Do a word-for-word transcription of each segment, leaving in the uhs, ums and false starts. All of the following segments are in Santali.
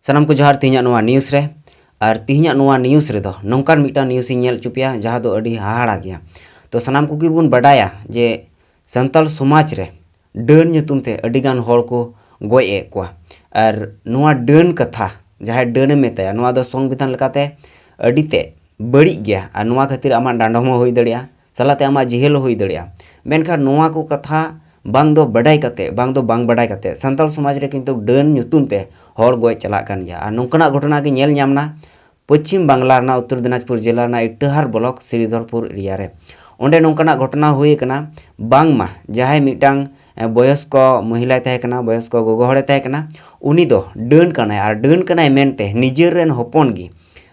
ᱥᱟᱱᱟᱢ ᱠᱚ ᱡᱚᱦᱟᱨ ᱛᱮᱦᱮᱧᱟᱜ ᱱᱚᱣᱟ news ᱨᱮ᱾ ᱟᱨ ᱛᱮᱦᱮᱧᱟᱜ ᱱᱚᱣᱟ news ᱨᱮᱫᱚ ᱱᱚᱝᱠᱟᱱ ᱢᱤᱫᱴᱟᱝ news ᱤᱧ ᱧᱮᱞ ᱦᱚᱪᱚ ᱯᱮᱭᱟ, ᱡᱟᱦᱟᱸ ᱫᱚ ᱟᱹᱰᱤ ᱦᱟᱦᱟᱲᱟ ᱜᱮᱭᱟ᱾ ᱛᱚ, ᱥᱟᱱᱟᱢ ᱠᱚᱜᱮ ᱵᱚᱱ ᱵᱟᱰᱟᱭᱟ ᱡᱮ ᱥᱟᱱᱛᱟᱲ ᱥᱚᱢᱟᱡᱽ ᱨᱮ ᱰᱟᱹᱱ ᱧᱩᱛᱩᱢ ᱛᱮ ᱟᱹᱰᱤᱜᱟᱱ ᱦᱚᱲ ᱠᱚ ᱜᱚᱡ ᱮᱫ ᱠᱚᱣᱟ᱾ ᱟᱨ ᱱᱚᱣᱟ ᱰᱟᱹᱱ ᱠᱟᱛᱷᱟ, ᱡᱟᱦᱟᱸᱭ ᱰᱟᱹᱱᱮ ᱢᱮᱛᱟᱭᱟ, ᱱᱚᱣᱟ ᱫᱚ ᱥᱚᱝᱵᱤᱫᱷᱟᱱ ᱞᱮᱠᱟᱛᱮ ᱟᱹᱰᱤ ᱛᱮ ᱵᱟᱹᱲᱤᱡ ᱜᱮᱭᱟ᱾ ᱟᱨ ᱱᱚᱣᱟ ᱠᱷᱟᱹᱛᱤᱨ ᱟᱢᱟᱜ ᱰᱟᱸᱰᱚᱢ ᱦᱚᱸ ᱦᱩᱭ ᱫᱟᱲᱮᱭᱟᱜᱼᱟ, ᱥᱟᱞᱟᱜ ᱛᱮ ᱟᱢᱟᱜ ᱡᱮᱦᱮᱞ ᱦᱚᱸ ᱦᱩᱭ ᱫᱟᱲᱮᱭᱟᱜᱼᱟ᱾ ᱢᱮᱱᱠᱷᱟᱱ ᱱᱚᱣᱟ ᱠᱚ ᱠᱟᱛᱷᱟ ᱵᱟᱝ ᱫᱚ ᱵᱟᱰᱟᱭ ᱠᱟᱛᱮ, ᱵᱟᱝ ᱫᱚ ᱵᱟᱝ ᱵᱟᱰᱟᱭ ᱠᱟᱛᱮ, ᱥᱟᱱᱛᱟᱲ ᱥᱚᱢᱟᱡᱽ ᱨᱮ ᱠᱤᱱᱛᱩ ᱰᱟᱹᱱ ᱧᱩᱛᱩᱢ ᱛᱮ ᱦᱚᱲ ᱜᱚᱡ ᱪᱟᱞᱟᱜ ᱠᱟᱱ ᱜᱮᱭᱟ᱾ ᱟᱨ ᱱᱚᱝᱠᱟᱱᱟᱜ ᱜᱷᱚᱴᱚᱱᱟ ᱜᱮ ᱧᱮᱞ ᱧᱟᱢ ᱮᱱᱟ ᱯᱚᱪᱷᱤᱢ ᱵᱟᱝᱞᱟ ᱨᱮᱱᱟᱜ ᱩᱛᱛᱚᱨ ᱫᱤᱱᱟᱡᱽᱯᱩᱨ ᱡᱮᱞᱟ ᱨᱮᱱᱟᱜ ᱤᱴᱟᱹᱦᱟᱨ ᱵᱞᱚᱠ ᱥᱨᱤᱫᱷᱚᱨᱯᱩᱨ ᱮᱨᱤᱭᱟ ᱨᱮ᱾ ᱚᱸᱰᱮ ᱱᱚᱝᱠᱟᱱᱟᱜ ᱜᱷᱚᱴᱚᱱᱟ ᱦᱩᱭ ᱟᱠᱟᱱᱟ, ᱵᱟᱝᱢᱟ ᱡᱟᱦᱟᱸᱭ ᱢᱤᱫᱴᱟᱝ, ᱮ, ᱵᱚᱭᱚᱥᱠᱚ ᱢᱚᱦᱤᱞᱟᱭ ᱛᱟᱦᱮᱸ ᱠᱟᱱᱟ, ᱵᱚᱭᱚᱥᱠᱚ ᱜᱚᱜᱚ ᱦᱚᱲᱮ ᱛᱟᱦᱮᱸ ᱠᱟᱱᱟ, ᱩᱱᱤ ᱫᱚ ᱰᱟᱹᱱ ᱠᱟᱱᱟᱭ᱾ ᱟᱨ ᱰᱟᱹᱱ ᱠᱟᱱᱟᱭ ᱢᱮᱱᱛᱮ ᱱᱤᱡᱮᱨ ᱨᱮᱱ ᱦᱚᱯᱚᱱ ᱜᱮ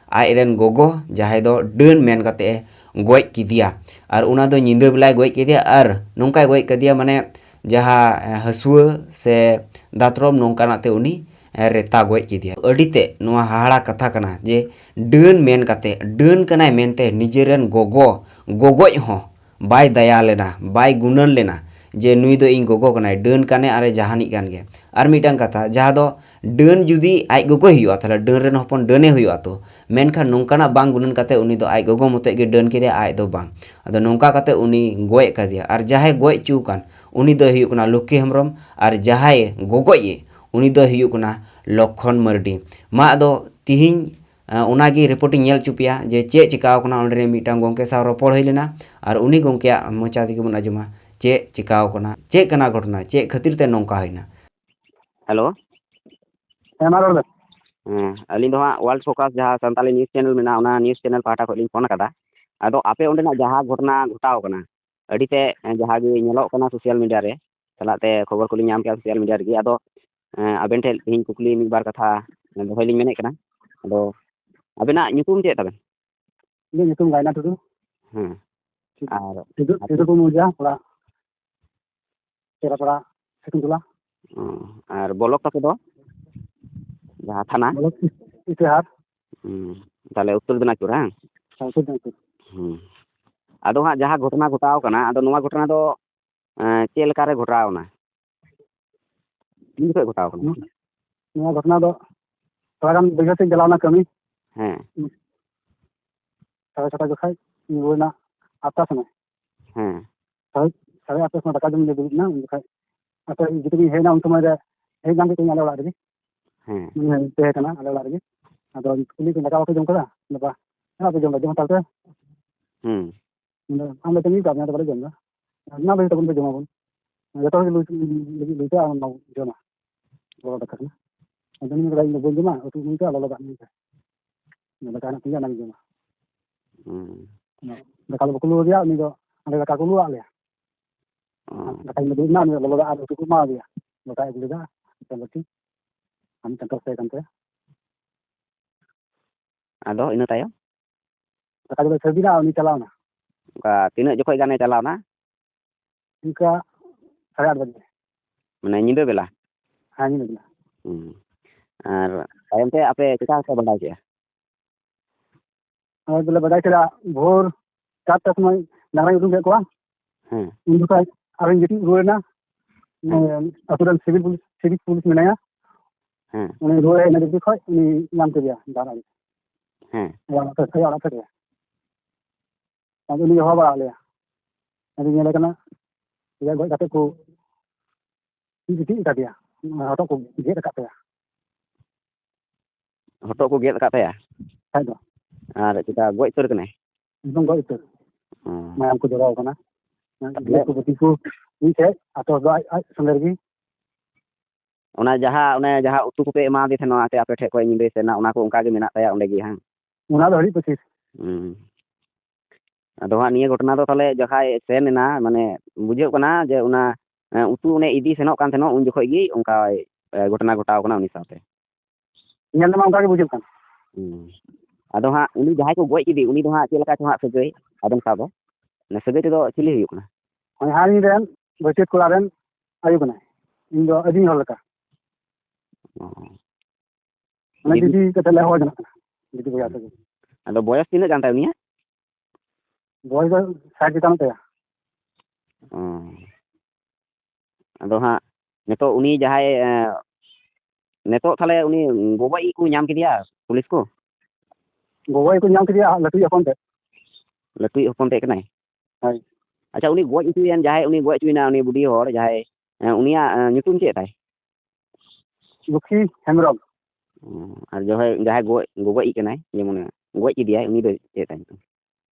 ᱟᱡ ᱨᱮᱱ ᱜᱚᱜᱚ, ᱡᱟᱦᱟᱸᱭ ᱫᱚ ᱰᱟᱹᱱ ᱢᱮᱱ ᱠᱟᱛᱮ ᱮ ᱜᱚᱡ ᱠᱮᱫᱮᱭᱟ᱾ ᱟᱨ ᱚᱱᱟ ᱫᱚ ᱧᱤᱫᱟᱹ ᱵᱮᱞᱟᱭ ᱜᱚᱡ ᱠᱮᱫᱮᱭᱟ᱾ ᱟᱨ ᱱᱚᱝᱠᱟᱭ ᱜᱚᱡ ᱠᱮᱫᱮᱭᱟ, ᱢᱟᱱᱮ ᱡᱟᱦᱟᱸ, ᱮ, ᱦᱟᱹᱥᱩᱣᱟᱹ ᱥᱮ ᱫᱟᱛᱨᱚᱢ ᱱᱚᱝᱠᱟᱱᱟᱜ ᱛᱮ ᱩᱱᱤ, ᱮ, ᱨᱮᱛᱟ ᱜᱚᱡ ᱠᱮᱫᱮᱭᱟ᱾ ᱟᱹᱰᱤ ᱛᱮ ᱱᱚᱣᱟ ᱦᱟᱦᱟᱲᱟ ᱠᱟᱛᱷᱟ ᱠᱟᱱᱟ ᱡᱮ ᱰᱟᱹᱱ ᱢᱮᱱ ᱠᱟᱛᱮ, ᱰᱟᱹᱱ ᱠᱟᱱᱟᱭ ᱢᱮᱱᱛᱮ ᱱᱤᱡᱮᱨ ᱨᱮᱱ ᱜᱚᱜᱚ ᱜᱚᱜᱚᱡ ᱦᱚᱸ ᱵᱟᱭ ᱫᱟᱭᱟ ᱞᱮᱱᱟ, ᱵᱟᱭ ᱜᱩᱱᱟᱹᱱ ᱞᱮᱱᱟ ᱡᱮ ᱱᱩᱭ ᱫᱚ ᱤᱧ ᱜᱚᱜᱚ ᱠᱟᱱᱟᱭ, ᱰᱟᱹᱱ ᱠᱟᱱᱮ ᱟᱨᱮ ᱡᱟᱦᱟᱱᱤᱡ ᱠᱟᱱ ᱜᱮ᱾ ᱟᱨ ᱢᱤᱫᱴᱟᱝ ᱠᱟᱛᱷᱟ, ᱡᱟᱦᱟᱸ ᱫᱚ ᱰᱟᱹᱱ ᱡᱩᱫᱤ ᱟᱡ ᱜᱚᱜᱚᱭ ᱦᱩᱭᱩᱜᱼᱟ, ᱛᱟᱦᱚᱞᱮ ᱰᱟᱹᱱ ᱨᱮᱱ ᱦᱚᱯᱚᱱ ᱰᱟᱹᱱᱮ ᱦᱩᱭᱩᱜᱼᱟ ᱛᱚ᱾ ᱢᱮᱱᱠᱷᱟᱱ ᱱᱚᱝᱠᱟᱱᱟᱜ ᱵᱟᱝ ᱜᱩᱱᱟᱹᱱ ᱠᱟᱛᱮ ᱩᱱᱤ ᱫᱚ ᱟᱡ ᱜᱚᱜᱚ ᱢᱚᱛᱚᱡ ᱜᱮ ᱰᱟᱹᱱ ᱠᱮᱫᱮᱭᱟ, ᱟᱡ ᱫᱚ ᱵᱟᱝ᱾ ᱟᱫᱚ ᱱᱚᱝᱠᱟ ᱠᱟᱛᱮ ᱩᱱᱤ ᱜᱚᱡ ᱟᱠᱟᱫᱮᱭᱟ᱾ ᱟᱨ ᱡᱟᱦᱟᱸᱭ ᱜᱚᱡ ᱦᱚᱪᱚ ᱟᱠᱟᱱ, ᱩᱱᱤ ᱫᱚᱭ ᱦᱩᱭᱩᱜ ᱠᱟᱱᱟ ᱞᱚᱠᱠᱷᱤ ᱦᱮᱢᱵᱨᱚᱢ, ᱟᱨ ᱡᱟᱦᱟᱸᱭ ᱜᱚᱜᱚᱡ ᱮ, ᱩᱱᱤ ᱫᱚᱭ ᱦᱩᱭᱩᱜ ᱠᱟᱱᱟ ᱞᱚᱠᱠᱷᱚᱱ ᱢᱟᱨᱰᱤ᱾ ᱢᱟ ᱟᱫᱚ ᱛᱤᱦᱤᱧ, ᱮ, ᱚᱱᱟᱜᱮ ᱨᱤᱯᱳᱨᱴ ᱤᱧ ᱧᱮᱞ ᱦᱚᱪᱚ ᱯᱮᱭᱟ ᱡᱮ ᱪᱮᱫ ᱪᱤᱠᱟᱣ ᱠᱟᱱᱟ᱾ ᱚᱸᱰᱮ ᱨᱮ ᱢᱤᱫᱴᱟᱝ ᱜᱚᱢᱠᱮ ᱥᱟᱶ ᱨᱚᱯᱚᱲ ᱦᱩᱭ ᱞᱮᱱᱟ, ᱟᱨ ᱩᱱᱤ ᱜᱚᱢᱠᱮᱭᱟᱜ ᱢᱚᱪᱟ ᱛᱮᱜᱮ ᱵᱚᱱ ᱟᱸᱡᱚᱢᱟ ᱪᱮᱫ ᱪᱤᱠᱟᱣ ᱠᱟᱱᱟ, ᱪᱮᱫ ᱠᱟᱱᱟ ᱜᱷᱚᱴᱚᱱᱟ, ᱪᱮᱫ ᱠᱷᱟᱹᱛᱤᱨ ᱛᱮ ᱱᱚᱝᱠᱟ ᱦᱩᱭᱱᱟ᱾ ᱦᱮᱞᱳ᱾ ᱦᱮᱸ, ᱢᱟ ᱨᱚᱲ ᱵᱮᱱ᱾ ᱦᱮᱸ, ᱟᱹᱞᱤᱧ ᱫᱚ ᱦᱟᱸᱜ World Focus ᱡᱟᱦᱟᱸ ᱥᱟᱱᱛᱟᱞᱤ news channel ᱢᱮᱱᱟᱜᱼᱟ, ᱚᱱᱟ news channel ᱯᱟᱦᱴᱟ ᱠᱷᱚᱱ ᱞᱤᱧ ᱯᱷᱳᱱ ᱟᱠᱟᱫᱟ᱾ ᱟᱫᱚ ᱟᱯᱮ ᱚᱸᱰᱮᱱᱟᱜ ᱡᱟᱦᱟᱸ ᱜᱷᱚᱴᱚᱱᱟ ᱜᱷᱚᱴᱟᱣ ᱠᱟᱱᱟ, ᱟᱹᱰᱤ ᱛᱮ, ᱮ, ᱡᱟᱦᱟᱸ ᱜᱮ ᱧᱮᱞᱚᱜ ᱠᱟᱱᱟ social media ᱨᱮ, ᱥᱟᱞᱟᱜ ᱛᱮ ᱠᱷᱚᱵᱚᱨ ᱠᱚᱞᱤᱧ ᱧᱟᱢ ᱠᱮᱜᱼᱟ social media ᱨᱮᱜᱮ᱾ ᱟᱫᱚ, ᱮ, ᱟᱵᱮᱱ ᱴᱷᱮᱱ ᱛᱮᱦᱮᱧ ᱠᱩᱠᱞᱤ ᱢᱤᱫ ᱵᱟᱨ ᱠᱟᱛᱷᱟ, ᱮ, ᱫᱚᱦᱚᱭ ᱞᱤᱧ ᱢᱮᱱᱮᱫ ᱠᱟᱱᱟ᱾ ᱟᱫᱚ ᱟᱵᱮᱱᱟᱜ ᱧᱩᱛᱩᱢ ᱪᱮᱫ ᱛᱟᱵᱮᱱ? ᱤᱧᱟᱹᱜ ᱧᱩᱛᱩᱢ ᱜᱟᱭᱱᱟ ᱴᱩᱰᱩ᱾ ᱦᱮᱸ᱾ ᱥᱤᱫᱩ-, ᱟᱨ ᱥᱤᱫᱩᱯᱩᱨ ᱢᱚᱣᱡᱟ, ᱚᱲᱟᱜ ᱪᱮᱨᱟᱯᱟᱲᱟ, ᱥᱤᱛᱩᱝ ᱴᱚᱞᱟ᱾ ᱚ, ᱟᱨ ᱵᱞᱚᱠ ᱛᱟᱯᱮ ᱫᱚ? ᱡᱟᱦᱟᱸ ᱛᱷᱟᱱᱟ? ᱵᱞᱚᱠ ᱤ-, ᱤᱴᱟᱹᱦᱟᱨ᱾ ᱦᱩᱸ, ᱛᱟᱦᱞᱮ ᱩᱛᱛᱚᱨ ᱫᱤᱱᱟᱡᱽᱯᱩᱨ, ᱦᱮᱸ? ᱦᱮᱸ, ᱩᱛᱛᱚᱨ ᱫᱤᱱᱟᱡᱽᱯᱩᱨ᱾ ᱦᱩᱸ᱾ ᱟᱫᱚ ᱦᱟᱸᱜ ᱡᱟᱦᱟᱸ ᱜᱷᱚᱴᱚᱱᱟ ᱜᱷᱚᱴᱟᱣ ᱠᱟᱱᱟ, ᱟᱫᱚ ᱱᱚᱣᱟ ᱜᱷᱚᱴᱚᱱᱟ ᱫᱚ, ᱮᱸ, ᱪᱮᱫ ᱞᱮᱠᱟ ᱨᱮ ᱜᱷᱚᱴᱟᱣ ᱮᱱᱟ? ᱛᱤᱱ ᱡᱚᱠᱷᱚᱡ ᱜᱷᱚᱴᱟᱣ ᱠᱟᱱᱟ? ᱱᱚᱣᱟ ᱜᱷᱚᱴᱚᱱᱟ ᱫᱚ ᱛᱷᱚᱲᱟ ᱜᱟᱱ ᱵᱟᱹᱭᱦᱟᱹᱲ ᱥᱮᱫ ᱤᱧ ᱪᱟᱞᱟᱣ ᱮᱱᱟ ᱠᱟᱹᱢᱤ᱾ ᱦᱮᱸ᱾ ᱥᱟᱲᱮ ᱪᱷᱚᱴᱟ ᱡᱚᱠᱷᱟᱡ ᱤᱧ ᱨᱩᱣᱟᱹᱲ ᱮᱱᱟ ᱟᱴᱴᱟ ᱥᱚᱢᱚᱭ᱾ ᱦᱮᱸ᱾ ᱥᱟᱲᱮ, ᱥᱟᱲᱮ ᱟᱴᱴᱟ ᱥᱚᱢᱚᱭ ᱫᱟᱠᱟ ᱡᱚᱢ ᱞᱮ ᱫᱩᱲᱩᱵ ᱮᱱᱟ, ᱩᱱ ᱡᱚᱠᱷᱟᱡ ᱟᱯᱮ ᱡᱚᱛᱚ ᱵᱤᱱ ᱦᱮᱡ ᱮᱱᱟ, ᱩᱱ ᱥᱚᱢᱚᱭ ᱨᱮ ᱦᱮᱡ ᱧᱟᱢ ᱠᱮᱫ ᱠᱚᱣᱟᱧ ᱟᱞᱮ ᱚᱲᱟᱜ ᱨᱮᱜᱮ᱾ ᱦᱮᱸ᱾ ᱢᱟᱱᱮ ᱛᱟᱦᱮᱸ ᱠᱟᱱᱟ ᱟᱞᱮ ᱚᱲᱟᱜ ᱨᱮᱜᱮ᱾ ᱟᱫᱚ ᱠᱩᱞᱤ ᱠᱚ, "ᱫᱟᱠᱟ ᱵᱟᱯᱮ ᱡᱚᱢ ᱠᱟᱫᱟ?" ᱵᱟᱯᱟ, "ᱦᱮᱸ, ᱵᱟᱯᱮ ᱡᱚᱢ ᱠᱟᱫᱟ, ᱡᱚᱢ ᱦᱟᱛᱟᱲ ᱯᱮ᱾" ᱦᱩᱸ᱾ ᱢᱮᱱᱫᱟ, "ᱟᱢ ᱫᱚ ᱛᱟᱺᱜᱤ ᱠᱟᱜ ᱢᱮ, ᱟᱫᱚ ᱵᱟᱞᱮ ᱡᱚᱢ ᱮᱫᱟ᱾ ᱚᱱᱟ ᱞᱟᱹᱭ ᱛᱟᱵᱚᱱ ᱯᱮ, ᱡᱚᱢᱟᱵᱚᱱ᱾ ᱡᱚᱛᱚ ᱦᱚᱲ ᱜᱮ ᱞᱩᱭ ᱞᱟᱹᱜᱤᱫ ᱞᱩᱭ ᱯᱮ, ᱟᱨ ᱚᱱᱟ ᱡᱚᱢᱟ᱾ ᱞᱚᱞᱚ ᱫᱟᱠᱟ ᱠᱟᱱᱟ᱾" ᱟᱫᱚ ᱩᱱᱤ ᱢᱮᱱᱫᱟ, "ᱤᱧ ᱫᱚ ᱵᱟᱹᱧ ᱡᱚᱢᱟ, ᱩᱛᱩ ᱤᱢᱟᱹᱧ ᱯᱮ ᱟᱨ ᱞᱚᱞᱚ ᱫᱟᱜ ᱤᱢᱟᱹᱧ ᱯᱮ᱾ ᱚᱱᱟ ᱫᱟᱠᱟ ᱦᱮᱱᱟᱜ ᱛᱤᱧ ᱜᱮᱭᱟ, ᱚᱱᱟᱜᱤᱧ ᱡᱚᱢᱟ᱾" ᱦᱩᱸ᱾ ᱫᱟᱠᱟ ᱫᱚ ᱵᱟᱠᱚ ᱞᱩ ᱟᱫᱮᱭᱟ, ᱩᱱᱤ ᱫᱚ ᱟᱞᱮ ᱫᱟᱠᱟ ᱠᱚ ᱞᱩ ᱟᱫ ᱞᱮᱭᱟ᱾ ᱚ᱾ ᱫᱟᱠᱟᱧ ᱫᱩᱲᱩᱵ ᱮᱱᱟ, ᱩᱱᱤ ᱫᱚ ᱞᱚᱞᱚ ᱫᱟᱜ ᱟᱨ ᱩᱛᱩ ᱠᱚ ᱮᱢᱟ ᱟᱫᱮᱭᱟ᱾ ᱞᱚᱴᱟᱭ ᱟᱹᱜᱩ ᱞᱮᱫᱟ, ᱢᱤᱫᱴᱟᱝ ᱵᱟᱹᱴᱤ, ᱟᱨ ᱢᱤᱫᱴᱟᱝ ᱛᱚᱨᱥ ᱛᱟᱦᱮᱸ ᱠᱟᱱ ᱛᱟᱭᱟ᱾ ᱟᱫᱚ ᱤᱱᱟᱹ ᱛᱟᱭᱚᱢ? ᱫᱟᱠᱟ ᱡᱚᱢ ᱥᱟᱹᱨᱫᱤ ᱮᱱᱟ, ᱩᱱᱤ ᱪᱟᱞᱟᱣ ᱮᱱᱟ᱾ ᱚᱱᱠᱟ ᱛᱤᱱᱟᱹᱜ ᱡᱚᱠᱷᱚᱡ ᱜᱟᱱᱮ ᱪᱟᱞᱟᱣ ᱮᱱᱟ? ᱤᱱᱠᱟ ᱥᱟᱲᱮ ᱟᱴ ᱵᱟᱡᱮ᱾ ᱢᱟᱱᱮ ᱧᱤᱫᱟᱹ ᱵᱮᱞᱟ? ᱦᱮᱸ, ᱧᱤᱫᱟᱹ ᱵᱮᱞᱟ᱾ ᱦᱩᱸ᱾ ᱟᱨ ᱛᱟᱭᱚᱢ ᱛᱮ ᱟᱯᱮ ᱪᱮᱠᱟ ᱯᱮ ᱵᱟᱰᱟᱭ ᱠᱮᱜᱼᱟ? ᱟᱞᱮ ᱫᱚᱞᱮ ᱵᱟᱰᱟᱭ ᱠᱮᱫᱟ ᱵᱷᱳᱨ ᱪᱟᱨᱴᱟ ᱥᱚᱢᱚᱭ ᱰᱟᱝᱨᱟᱧ ᱩᱰᱩᱝ ᱠᱮᱫ ᱠᱚᱣᱟ᱾ ᱦᱮᱸ᱾ ᱩᱱ ᱡᱚᱠᱷᱚᱡ ᱟᱨᱚᱧ ᱜᱤᱛᱤᱡ ᱨᱩᱣᱟᱹᱲ ᱮᱱᱟ᱾ ᱦᱮᱸ᱾ ᱟᱹᱛᱩ ᱨᱮᱱ ᱥᱤᱵᱤᱞ ᱯᱩᱞᱤᱥ, ᱥᱤᱵᱤᱠ ᱯᱩᱞᱤᱥ ᱢᱮᱱᱟᱭᱟ᱾ ᱦᱮᱸ᱾ ᱩᱱᱤ ᱨᱩᱣᱟᱹᱲ ᱦᱮᱡ ᱮᱱᱟ ᱰᱤᱭᱩᱴᱤ ᱠᱷᱚᱡ, ᱩᱱᱤ ᱧᱟᱢ ᱠᱮᱫᱮᱭᱟ ᱰᱟᱝᱨᱟ᱾ ᱦᱮᱸ᱾ ᱟᱭᱟᱜ ᱚᱲᱟᱜ ᱯᱷᱮᱰ, ᱟᱭᱟᱜ ᱚᱲᱟᱜ ᱯᱷᱮᱰ ᱨᱮ᱾ ᱟᱫᱚ ᱩᱱᱤ ᱦᱚᱦᱚ ᱵᱟᱲᱟ ᱞᱮᱭᱟ᱾ ᱟᱫᱚ ᱧᱮᱞᱮ ᱠᱟᱱᱟ, ᱤᱭᱟᱹ ᱜᱚᱡ ᱠᱟᱛᱮ ᱠᱚ ᱜᱤᱛᱤᱡ ᱟᱠᱟᱫᱮᱭᱟ, ᱦᱚᱴᱚᱜ ᱠᱚ ᱜᱮᱫ ᱟᱠᱟᱫ ᱛᱟᱭᱟ᱾ ᱦᱚᱴᱚᱜ ᱠᱚ ᱜᱮᱫ ᱟᱠᱟᱫ ᱛᱟᱭᱟ? ᱠᱷᱟᱡ ᱫᱚ᱾ ᱟᱨ ᱪᱮᱠᱟ ᱜᱚᱡ ᱩᱛᱟᱹᱨ ᱠᱟᱱᱟᱭ? ᱮᱠᱫᱚᱢ ᱜᱚᱡ ᱩᱛᱟᱹᱨ᱾ ᱚ᱾ ᱢᱟᱭᱟᱢ ᱠᱚ ᱡᱚᱨᱚ ᱟᱠᱟᱱᱟ᱾ ᱛᱟᱦᱞᱮ ᱢᱮᱫ ᱠᱚ ᱵᱟᱹᱴᱤ ᱠᱚ ᱢᱤᱫᱴᱷᱮᱡ, ᱟᱨ ᱴᱚᱥ ᱫᱚ ᱟᱡ, ᱟᱡ ᱥᱚᱸᱜᱮ ᱨᱮᱜᱮ᱾ ᱚᱱᱟ ᱡᱟᱦᱟᱸ, ᱚᱱᱮ ᱡᱟᱦᱟᱸ ᱩᱛᱩ ᱠᱚᱯᱮ ᱮᱢᱟᱫᱮ ᱛᱟᱦᱮᱱᱟ ᱥᱮ ᱟᱯᱮ ᱴᱷᱮᱡ ᱠᱷᱚᱡ ᱧᱤᱫᱟᱹᱭ ᱥᱮᱱ ᱮᱱᱟ, ᱚᱱᱟ ᱠᱚ ᱚᱱᱠᱟ ᱜᱮ ᱢᱮᱱᱟᱜ ᱛᱟᱭᱟ ᱚᱸᱰᱮ ᱜᱮ, ᱦᱟᱝ? ᱚᱱᱟ ᱫᱚ ᱟᱹᱰᱤ ᱯᱚᱸᱪᱤᱥ᱾ ᱦᱩᱸ᱾ ᱟᱫᱚ ᱦᱟᱸᱜ ᱱᱤᱭᱟᱹ ᱜᱷᱚᱴᱚᱱᱟ ᱫᱚ ᱛᱟᱦᱞᱮ ᱡᱟᱦᱟᱸᱭ ᱥᱮᱱ ᱮᱱᱟ, ᱢᱟᱱᱮ ᱵᱩᱡᱷᱟᱹᱜ ᱠᱟᱱᱟ ᱡᱮ ᱚᱱᱟ, ᱮ, ᱩᱛᱩ ᱚᱱᱮ ᱤᱫᱤ ᱥᱮᱱᱚᱜ ᱠᱟᱱ ᱛᱟᱦᱮᱱᱚᱜ, ᱩᱱ ᱡᱚᱠᱷᱚᱡ ᱜᱮ ᱚᱱᱠᱟ, ᱮ, ᱜᱷᱚᱴᱚᱱᱟ ᱜᱷᱚᱴᱟᱣ ᱠᱟᱱᱟ ᱩᱱᱤ ᱥᱟᱶᱛᱮ᱾ ᱧᱮᱞ ᱛᱮᱢᱟ ᱚᱱᱠᱟ ᱜᱮ ᱵᱩᱡᱷᱟᱹᱜ ᱠᱟᱱ᱾ ᱦᱩᱸ᱾ ᱟᱫᱚ ᱦᱟᱸᱜ ᱩᱱᱤ ᱡᱟᱦᱟᱸᱭ ᱠᱚ ᱜᱚᱡ ᱠᱮᱫᱮ, ᱩᱱᱤ ᱫᱚ ᱦᱟᱸᱜ ᱪᱮᱫ ᱞᱮᱠᱟ ᱪᱚ ᱦᱟᱸᱜ ᱥᱟᱹᱜᱟᱹᱭ ᱟᱵᱮᱱ ᱥᱟᱶ ᱫᱚ? ᱢᱟᱱᱮ ᱥᱟᱹᱜᱟᱹᱭ ᱛᱮᱫᱚ ᱪᱤᱞᱤ ᱦᱩᱭᱩᱜ ᱠᱟᱱᱟ? ᱦᱳᱭ, ᱦᱟᱹᱱᱤ ᱨᱮᱱ ᱵᱟᱹᱥᱭᱟᱹᱛ ᱠᱚᱲᱟ ᱨᱮᱱ ᱟᱭᱳ ᱠᱟᱱᱟᱭ᱾ ᱤᱧ ᱫᱚ ᱟᱹᱫᱤᱢ ᱦᱚᱲ ᱞᱮᱠᱟ᱾ ᱚ᱾ ᱢᱟᱱᱮ ᱫᱤᱫᱤ ᱫᱤᱫᱤ ᱠᱟᱛᱮ ᱞᱮ ᱦᱚᱦᱚ ᱡᱚᱱᱟᱜ ᱠᱟᱱᱟ᱾ ᱫᱤᱫᱤ ᱵᱚᱭᱦᱟ ᱥᱟᱹᱜᱟᱹᱭ᱾ ᱟᱫᱚ ᱵᱚᱭᱚᱥ ᱛᱤᱱᱟᱹᱜ ᱠᱟᱱ ᱛᱟᱭ ᱩᱱᱤᱭᱟᱜ? ᱵᱚᱭᱚᱥ ᱫᱚ ᱥᱟᱴ ᱪᱮᱛᱟᱱᱚᱜ ᱛᱟᱭᱟ᱾ ᱚ᱾ ᱟᱫᱚ ᱦᱟᱸᱜ ᱱᱤᱛᱚᱜ ᱩᱱᱤ ᱡᱟᱦᱟᱸᱭ, ᱮ, ᱱᱤᱛᱚᱜ ᱛᱟᱦᱞᱮ ᱩᱱᱤ ᱜᱚᱜᱚᱡ ᱠᱚ ᱧᱟᱢ ᱠᱮᱫᱮᱭᱟ ᱯᱩᱞᱤᱥ ᱠᱚ? ᱜᱚᱜᱚᱡ ᱠᱚ ᱧᱟᱢ ᱠᱮᱫᱮᱭᱟ, ᱞᱟᱹᱴᱩᱭᱤᱡ ᱦᱚᱯᱚᱱ ᱛᱮᱫ᱾ ᱞᱟᱹᱴᱩᱭᱤᱡ ᱦᱚᱯᱚᱱ ᱛᱮᱫ ᱠᱟᱱᱟᱭ? ᱦᱳᱭ᱾ ᱟᱪᱪᱷᱟ, ᱩᱱᱤ ᱜᱚᱡ ᱦᱚᱪᱚᱭᱮᱱ ᱡᱟᱦᱟᱸᱭ, ᱩᱱᱤ ᱜᱚᱡ ᱦᱚᱪᱚᱭᱮᱱᱟ, ᱩᱱᱤ ᱵᱩᱰᱷᱤ ᱦᱚᱲ ᱡᱟᱦᱟᱸᱭ, ᱮᱸ, ᱩᱱᱤᱭᱟᱜ, ᱮᱸ, ᱧᱩᱛᱩᱢ ᱪᱮᱫ ᱛᱟᱭ? ᱞᱚᱠᱠᱷᱤ ᱦᱮᱢᱵᱨᱚᱢ᱾ ᱚ, ᱟᱨ ᱡᱟᱦᱟᱸᱭ, ᱡᱟᱦᱟᱸᱭ ᱜᱚᱡ, ᱜᱚᱜᱚᱡ ᱠᱟᱱᱟᱭ, ᱡᱮᱢᱚᱱ ᱜᱚᱡ ᱠᱮᱫᱮᱭᱟᱭ, ᱩᱱᱤ ᱫᱚ ᱪᱮᱫ ᱛᱟᱭ ᱧᱩᱛᱩᱢ?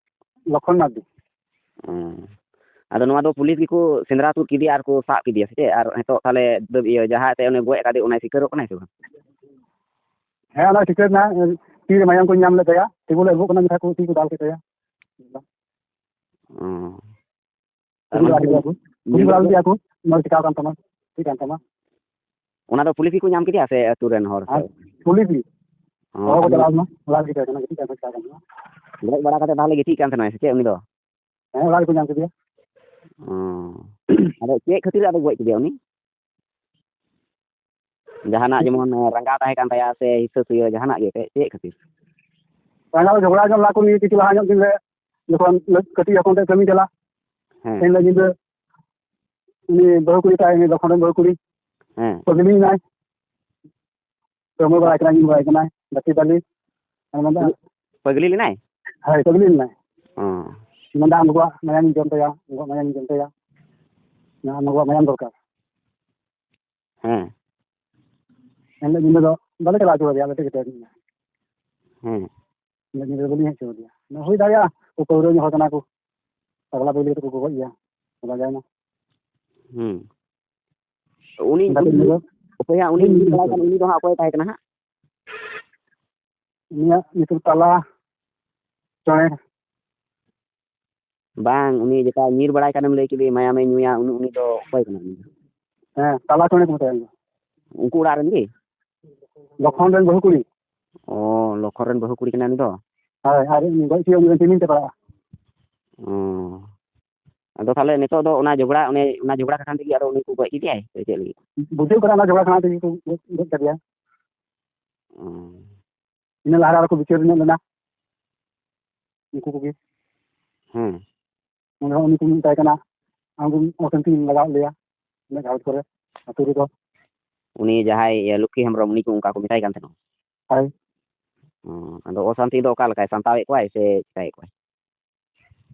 ᱞᱚᱠᱠᱷᱚᱱ ᱢᱟᱨᱰᱤ᱾ ᱚ᱾ ᱟᱫᱚ ᱱᱚᱣᱟ ᱫᱚ ᱯᱩᱞᱤᱥ ᱜᱮᱠᱚ ᱥᱮᱸᱫᱽᱨᱟ ᱛᱩᱫ ᱠᱮᱫᱮᱭᱟ ᱟᱨ ᱠᱚ ᱥᱟᱵ ᱠᱮᱫᱮᱭᱟ ᱥᱮ ᱪᱮᱫ? ᱟᱨ ᱱᱤᱛᱚᱜ ᱛᱟᱦᱞᱮ ᱫᱟᱹᱵ-, ᱤᱭᱟᱹ, ᱡᱟᱦᱟᱸᱭ ᱛᱮ ᱩᱱᱤ ᱜᱚᱡ ᱟᱠᱟᱫᱮ, ᱚᱱᱟᱭ ᱥᱤᱠᱟᱹᱨᱚᱜ ᱠᱟᱱᱟᱭ ᱥᱮ ᱵᱟᱝ? ᱦᱮᱸ, ᱚᱱᱟ ᱥᱤᱠᱟᱹᱨ ᱮᱱᱟ᱾ ᱛᱤ ᱨᱮ ᱢᱟᱭᱟᱢ ᱠᱚ ᱧᱟᱢ ᱞᱮᱫ ᱛᱟᱭᱟ, ᱛᱤᱸᱜᱩ ᱞᱮ ᱮᱦᱚᱵ ᱠᱟᱱᱟ, ᱢᱤᱫ ᱫᱷᱟᱣ ᱠᱚ ᱛᱤ ᱠᱚ ᱫᱟᱞ ᱠᱮᱫ ᱛᱟᱭᱟ᱾ ᱚ᱾ ᱛᱟᱨ ᱢᱟᱱᱮ ᱠᱩᱞᱤ ᱵᱟᱲᱟ ᱞᱮᱫᱮᱭᱟ ᱠᱚ, ᱱᱚᱣᱟ ᱪᱤᱠᱟᱹ ᱠᱟᱱ ᱛᱟᱢᱟ, ᱪᱮᱫ ᱠᱟᱱ ᱛᱟᱢᱟ? ᱚᱱᱟ ᱫᱚ ᱯᱩᱞᱤᱥ ᱜᱮᱠᱚ ᱧᱟᱢ ᱠᱮᱫᱮᱭᱟ ᱥᱮ ᱟᱹᱛᱩ ᱨᱮᱱ ᱦᱚᱲ ᱠᱚ? ᱦᱮᱸ, ᱯᱩᱞᱤᱥ ᱜᱮ᱾ ᱚ, ᱦᱚᱲ ᱠᱚ ᱟᱫᱚ ᱪᱟᱞᱟᱣ ᱞᱮᱱᱟ, ᱚᱲᱟᱜ ᱨᱮ ᱜᱤᱛᱤᱡ ᱠᱟᱱ ᱛᱟᱦᱮᱱᱟ, ᱜᱤᱛᱤᱡ ᱠᱟᱱ ᱛᱟᱦᱮᱱᱟ᱾ ᱜᱚᱡ ᱵᱟᱲᱟ ᱠᱟᱛᱮ ᱛᱟᱦᱞᱮ ᱜᱤᱛᱤᱡ ᱠᱟᱱ ᱛᱟᱦᱮᱱᱟᱭ ᱥᱮ ᱪᱮᱫ ᱩᱱᱤ ᱫᱚ? ᱦᱮᱸ, ᱚᱲᱟᱜ ᱨᱮᱠᱚ ᱧᱟᱢ ᱠᱮᱫᱮᱭᱟ᱾ ᱚ᱾ ᱟᱫᱚ ᱪᱮᱫ ᱠᱷᱟᱹᱛᱤᱨ ᱟᱫᱚ ᱜᱚᱡ ᱠᱮᱫᱮᱭᱟ ᱩᱱᱤ? ᱡᱟᱦᱟᱱᱟᱜ ᱡᱮᱢᱚᱱ, ᱮ, ᱨᱟᱸᱜᱟᱣ ᱛᱟᱦᱮᱸ ᱠᱟᱱ ᱛᱟᱭᱟ ᱥᱮ ᱦᱤᱥᱟᱹ ᱥᱩᱭᱟᱹ ᱡᱟᱦᱟᱱᱟᱜ ᱜᱮ ᱮᱱᱛᱮᱫ, ᱪᱮᱫ ᱠᱷᱟᱹᱛᱤᱨ? ᱨᱟᱸᱜᱟᱣ ᱡᱷᱚᱜᱽᱲᱟ ᱡᱚᱝ ᱞᱟᱦᱟ ᱠᱚ ᱱᱤᱭᱟᱹ ᱠᱤᱪᱷᱩ ᱞᱟᱦᱟ ᱧᱚᱜ ᱫᱤᱱ ᱨᱮ ᱡᱚᱠᱷᱚᱱ ᱠᱟᱹᱴᱤᱡ ᱦᱚᱯᱚᱱ ᱛᱮ ᱠᱟᱹᱢᱤ ᱪᱟᱞᱟᱜ, ᱦᱮᱸ᱾ ᱮᱱ ᱦᱤᱞᱳᱜ ᱧᱤᱫᱟᱹ ᱩᱱᱤ ᱵᱟᱹᱦᱩ ᱠᱩᱲᱤ ᱛᱟᱭ, ᱩᱱᱤ ᱞᱚᱠᱷᱚᱱ ᱨᱮᱱ ᱵᱟᱹᱦᱩ ᱠᱩᱲᱤ ᱦᱮᱸ᱾ ᱯᱟᱹᱜᱽᱞᱤ ᱮᱱᱟᱭ᱾ ᱠᱟᱹᱢᱤ ᱵᱟᱲᱟᱭ ᱠᱟᱱᱟᱭ, ᱧᱩ ᱵᱟᱲᱟᱭ ᱠᱟᱱᱟᱭ, ᱜᱟᱛᱮ ᱵᱟᱹᱞᱤ᱾ ᱟᱨ ᱢᱮᱱᱫᱟ, ᱯᱟᱹᱜᱽᱞᱤ ᱞᱮᱱᱟᱭ? ᱦᱳᱭ, ᱯᱟᱹᱜᱽᱞᱤ ᱞᱮᱱᱟᱭ᱾ ᱚ᱾ ᱢᱮᱱᱫᱟ, "ᱟᱢ ᱜᱚᱜᱚᱣᱟᱜ ᱢᱟᱭᱟᱢ ᱤᱧ ᱡᱚᱢ ᱛᱟᱭᱟ, ᱜᱚᱜᱚᱣᱟᱜ ᱢᱟᱭᱟᱢ ᱤᱧ ᱡᱚᱢ ᱛᱟᱭᱟ, ᱟᱢ ᱜᱚᱜᱚᱣᱟᱜ ᱢᱟᱭᱟᱢ ᱫᱚᱨᱠᱟᱨ᱾" ᱦᱮᱸ᱾ ᱮᱱᱦᱤᱞᱳᱜ ᱧᱤᱫᱟᱹ ᱫᱚ ᱵᱟᱞᱮ ᱪᱟᱞᱟᱣ ᱦᱚᱪᱚ ᱟᱫᱮᱭᱟ, ᱟᱞᱮ ᱛᱮᱜᱮ ᱛᱟᱦᱮᱸ ᱦᱩᱭᱩᱜᱼᱟ᱾ ᱦᱮᱸ᱾ ᱮᱱᱦᱤᱞᱳᱜ ᱧᱤᱫᱟᱹ ᱫᱚ ᱵᱟᱹᱞᱤᱧ ᱦᱮᱡ ᱦᱚᱪᱚ ᱟᱫᱮᱭᱟ᱾ ᱦᱩᱭ ᱫᱟᱲᱮᱭᱟᱜᱼᱟ, ᱩᱱᱠᱩ ᱯᱟᱹᱣᱨᱟᱹ ᱧᱩ ᱦᱚᱲ ᱠᱟᱱᱟ ᱠᱚ, ᱯᱟᱜᱽᱞᱟ ᱯᱟᱹᱜᱽᱞᱤ ᱠᱟᱛᱮ ᱠᱚ ᱜᱚᱜᱚᱡ ᱜᱮᱭᱟ, ᱵᱟᱵᱟ ᱡᱟᱭ ᱢᱟ᱾ ᱦᱩᱸ᱾ ᱩᱱᱤ, ᱚᱱᱠᱟ ᱛᱮ ᱩᱱᱤ, ᱧᱤᱫᱟᱹ ᱚᱠᱚᱭ ᱦᱟᱸᱜ ᱩᱱᱤ ᱩᱱᱤ ᱧᱩ ᱵᱟᱲᱟᱭ ᱠᱟᱱ, ᱩᱱᱤ ᱫᱚ ᱦᱟᱸᱜ ᱚᱠᱚᱭ ᱛᱟᱦᱮᱸ ᱠᱟᱱᱟ ᱦᱟᱸᱜ? ᱩᱱᱤᱭᱟᱜ ᱧᱩᱛᱩᱢ ᱛᱟᱞᱟ ᱪᱚᱬᱮ᱾ ᱵᱟᱝ, ᱩᱱᱤ ᱡᱮᱴᱟ ᱧᱤᱨ ᱵᱟᱲᱟᱭ ᱠᱟᱱᱮᱢ ᱞᱟᱹᱭ ᱠᱮᱫᱮ, ᱢᱟᱭᱟᱢᱮ ᱧᱩᱭᱟ, ᱩᱱᱤ, ᱩᱱᱤ ᱫᱚ ᱚᱠᱚᱭ ᱠᱟᱱᱟ ᱩᱱᱤ ᱫᱚ? ᱦᱮᱸ, ᱛᱟᱞᱟ ᱪᱚᱬᱮ ᱠᱚ ᱢᱮᱛᱟᱭᱟ ᱩᱱᱤ ᱫᱚ᱾ ᱩᱱᱠᱩ ᱚᱲᱟᱜ ᱨᱮᱱ ᱜᱮ? ᱞᱚᱠᱷᱚᱱ ᱨᱮᱱ ᱵᱟᱹᱦᱩ ᱠᱩᱲᱤ᱾ ᱚ, ᱞᱚᱠᱷᱚᱱ ᱨᱮᱱ ᱵᱟᱹᱦᱩ ᱠᱩᱲᱤ ᱠᱟᱱᱟᱭ ᱩᱱᱤ ᱫᱚ? ᱦᱳᱭ, ᱟᱨ ᱩᱱᱤ ᱜᱚᱡ ᱦᱚᱪᱚᱭᱟ, ᱩᱱᱤ ᱨᱮᱱ ᱛᱤᱢᱤᱧ ᱛᱮ ᱯᱟᱲᱟᱜᱼᱟ᱾ ᱚ᱾ ᱟᱫᱚ ᱛᱟᱦᱞᱮ ᱱᱤᱛᱚᱜ ᱫᱚ ᱚᱱᱟ ᱡᱷᱚᱜᱽᱲᱟ, ᱚᱱᱮ ᱚᱱᱟ ᱡᱷᱚᱜᱽᱲᱟ ᱠᱷᱟᱱ ᱛᱮᱜᱮ ᱟᱫᱚ ᱩᱱᱤ ᱠᱚ ᱜᱚᱡ ᱠᱮᱫᱮᱭᱟᱭ ᱥᱮ ᱪᱮᱫ ᱞᱟᱹᱜᱤᱫ? ᱵᱩᱡᱷᱟᱹᱜ ᱠᱟᱱᱟ, ᱚᱱᱟ ᱡᱷᱚᱜᱽᱲᱟ ᱠᱷᱟᱱ ᱛᱮᱜᱮ ᱠᱚ ᱜᱚᱡ, ᱜᱚᱡ ᱠᱟᱫᱮᱭᱟ᱾ ᱚ᱾ ᱤᱱᱟᱹ ᱞᱟᱦᱟ ᱨᱮ ᱟᱨᱚ ᱠᱚ ᱵᱤᱪᱟᱹᱨ ᱧᱚᱜ ᱞᱮᱱᱟ, ᱩᱱᱠᱩ ᱠᱚᱜᱮ᱾ ᱦᱮᱸ᱾ ᱚᱸᱰᱮ ᱦᱚᱸ ᱩᱱᱤ ᱠᱚ ᱢᱮᱛᱟᱭ ᱠᱟᱱᱟ, "ᱟᱢ ᱫᱚ ᱚᱥᱟᱱᱛᱤ ᱞᱟᱜᱟᱣᱮᱫ ᱞᱮᱭᱟ ᱩᱱᱟᱹᱜ ᱜᱷᱟᱨᱚᱸᱡᱽ ᱠᱚᱨᱮ, ᱟᱹᱛᱩ ᱨᱮᱫᱚ, ᱩᱱᱤ ᱡᱟᱦᱟᱸᱭ, ᱤᱭᱟᱹ, ᱞᱚᱠᱠᱷᱤ ᱦᱮᱢᱵᱨᱚᱢ, ᱩᱱᱤ ᱠᱚ ᱚᱱᱠᱟ ᱠᱚ ᱢᱮᱛᱟᱭ ᱠᱟᱱ ᱛᱟᱦᱮᱱᱟ᱾ ᱦᱳᱭ᱾ ᱚ, ᱟᱫᱚ ᱚᱥᱟᱱᱛᱤ ᱫᱚ ᱚᱠᱟ ᱞᱮᱠᱟᱭ ᱥᱟᱢᱴᱟᱣᱮᱫ ᱠᱚᱣᱟᱭ ᱥᱮ ᱪᱤᱠᱟᱹᱭᱮᱫ ᱠᱚᱣᱟᱭ?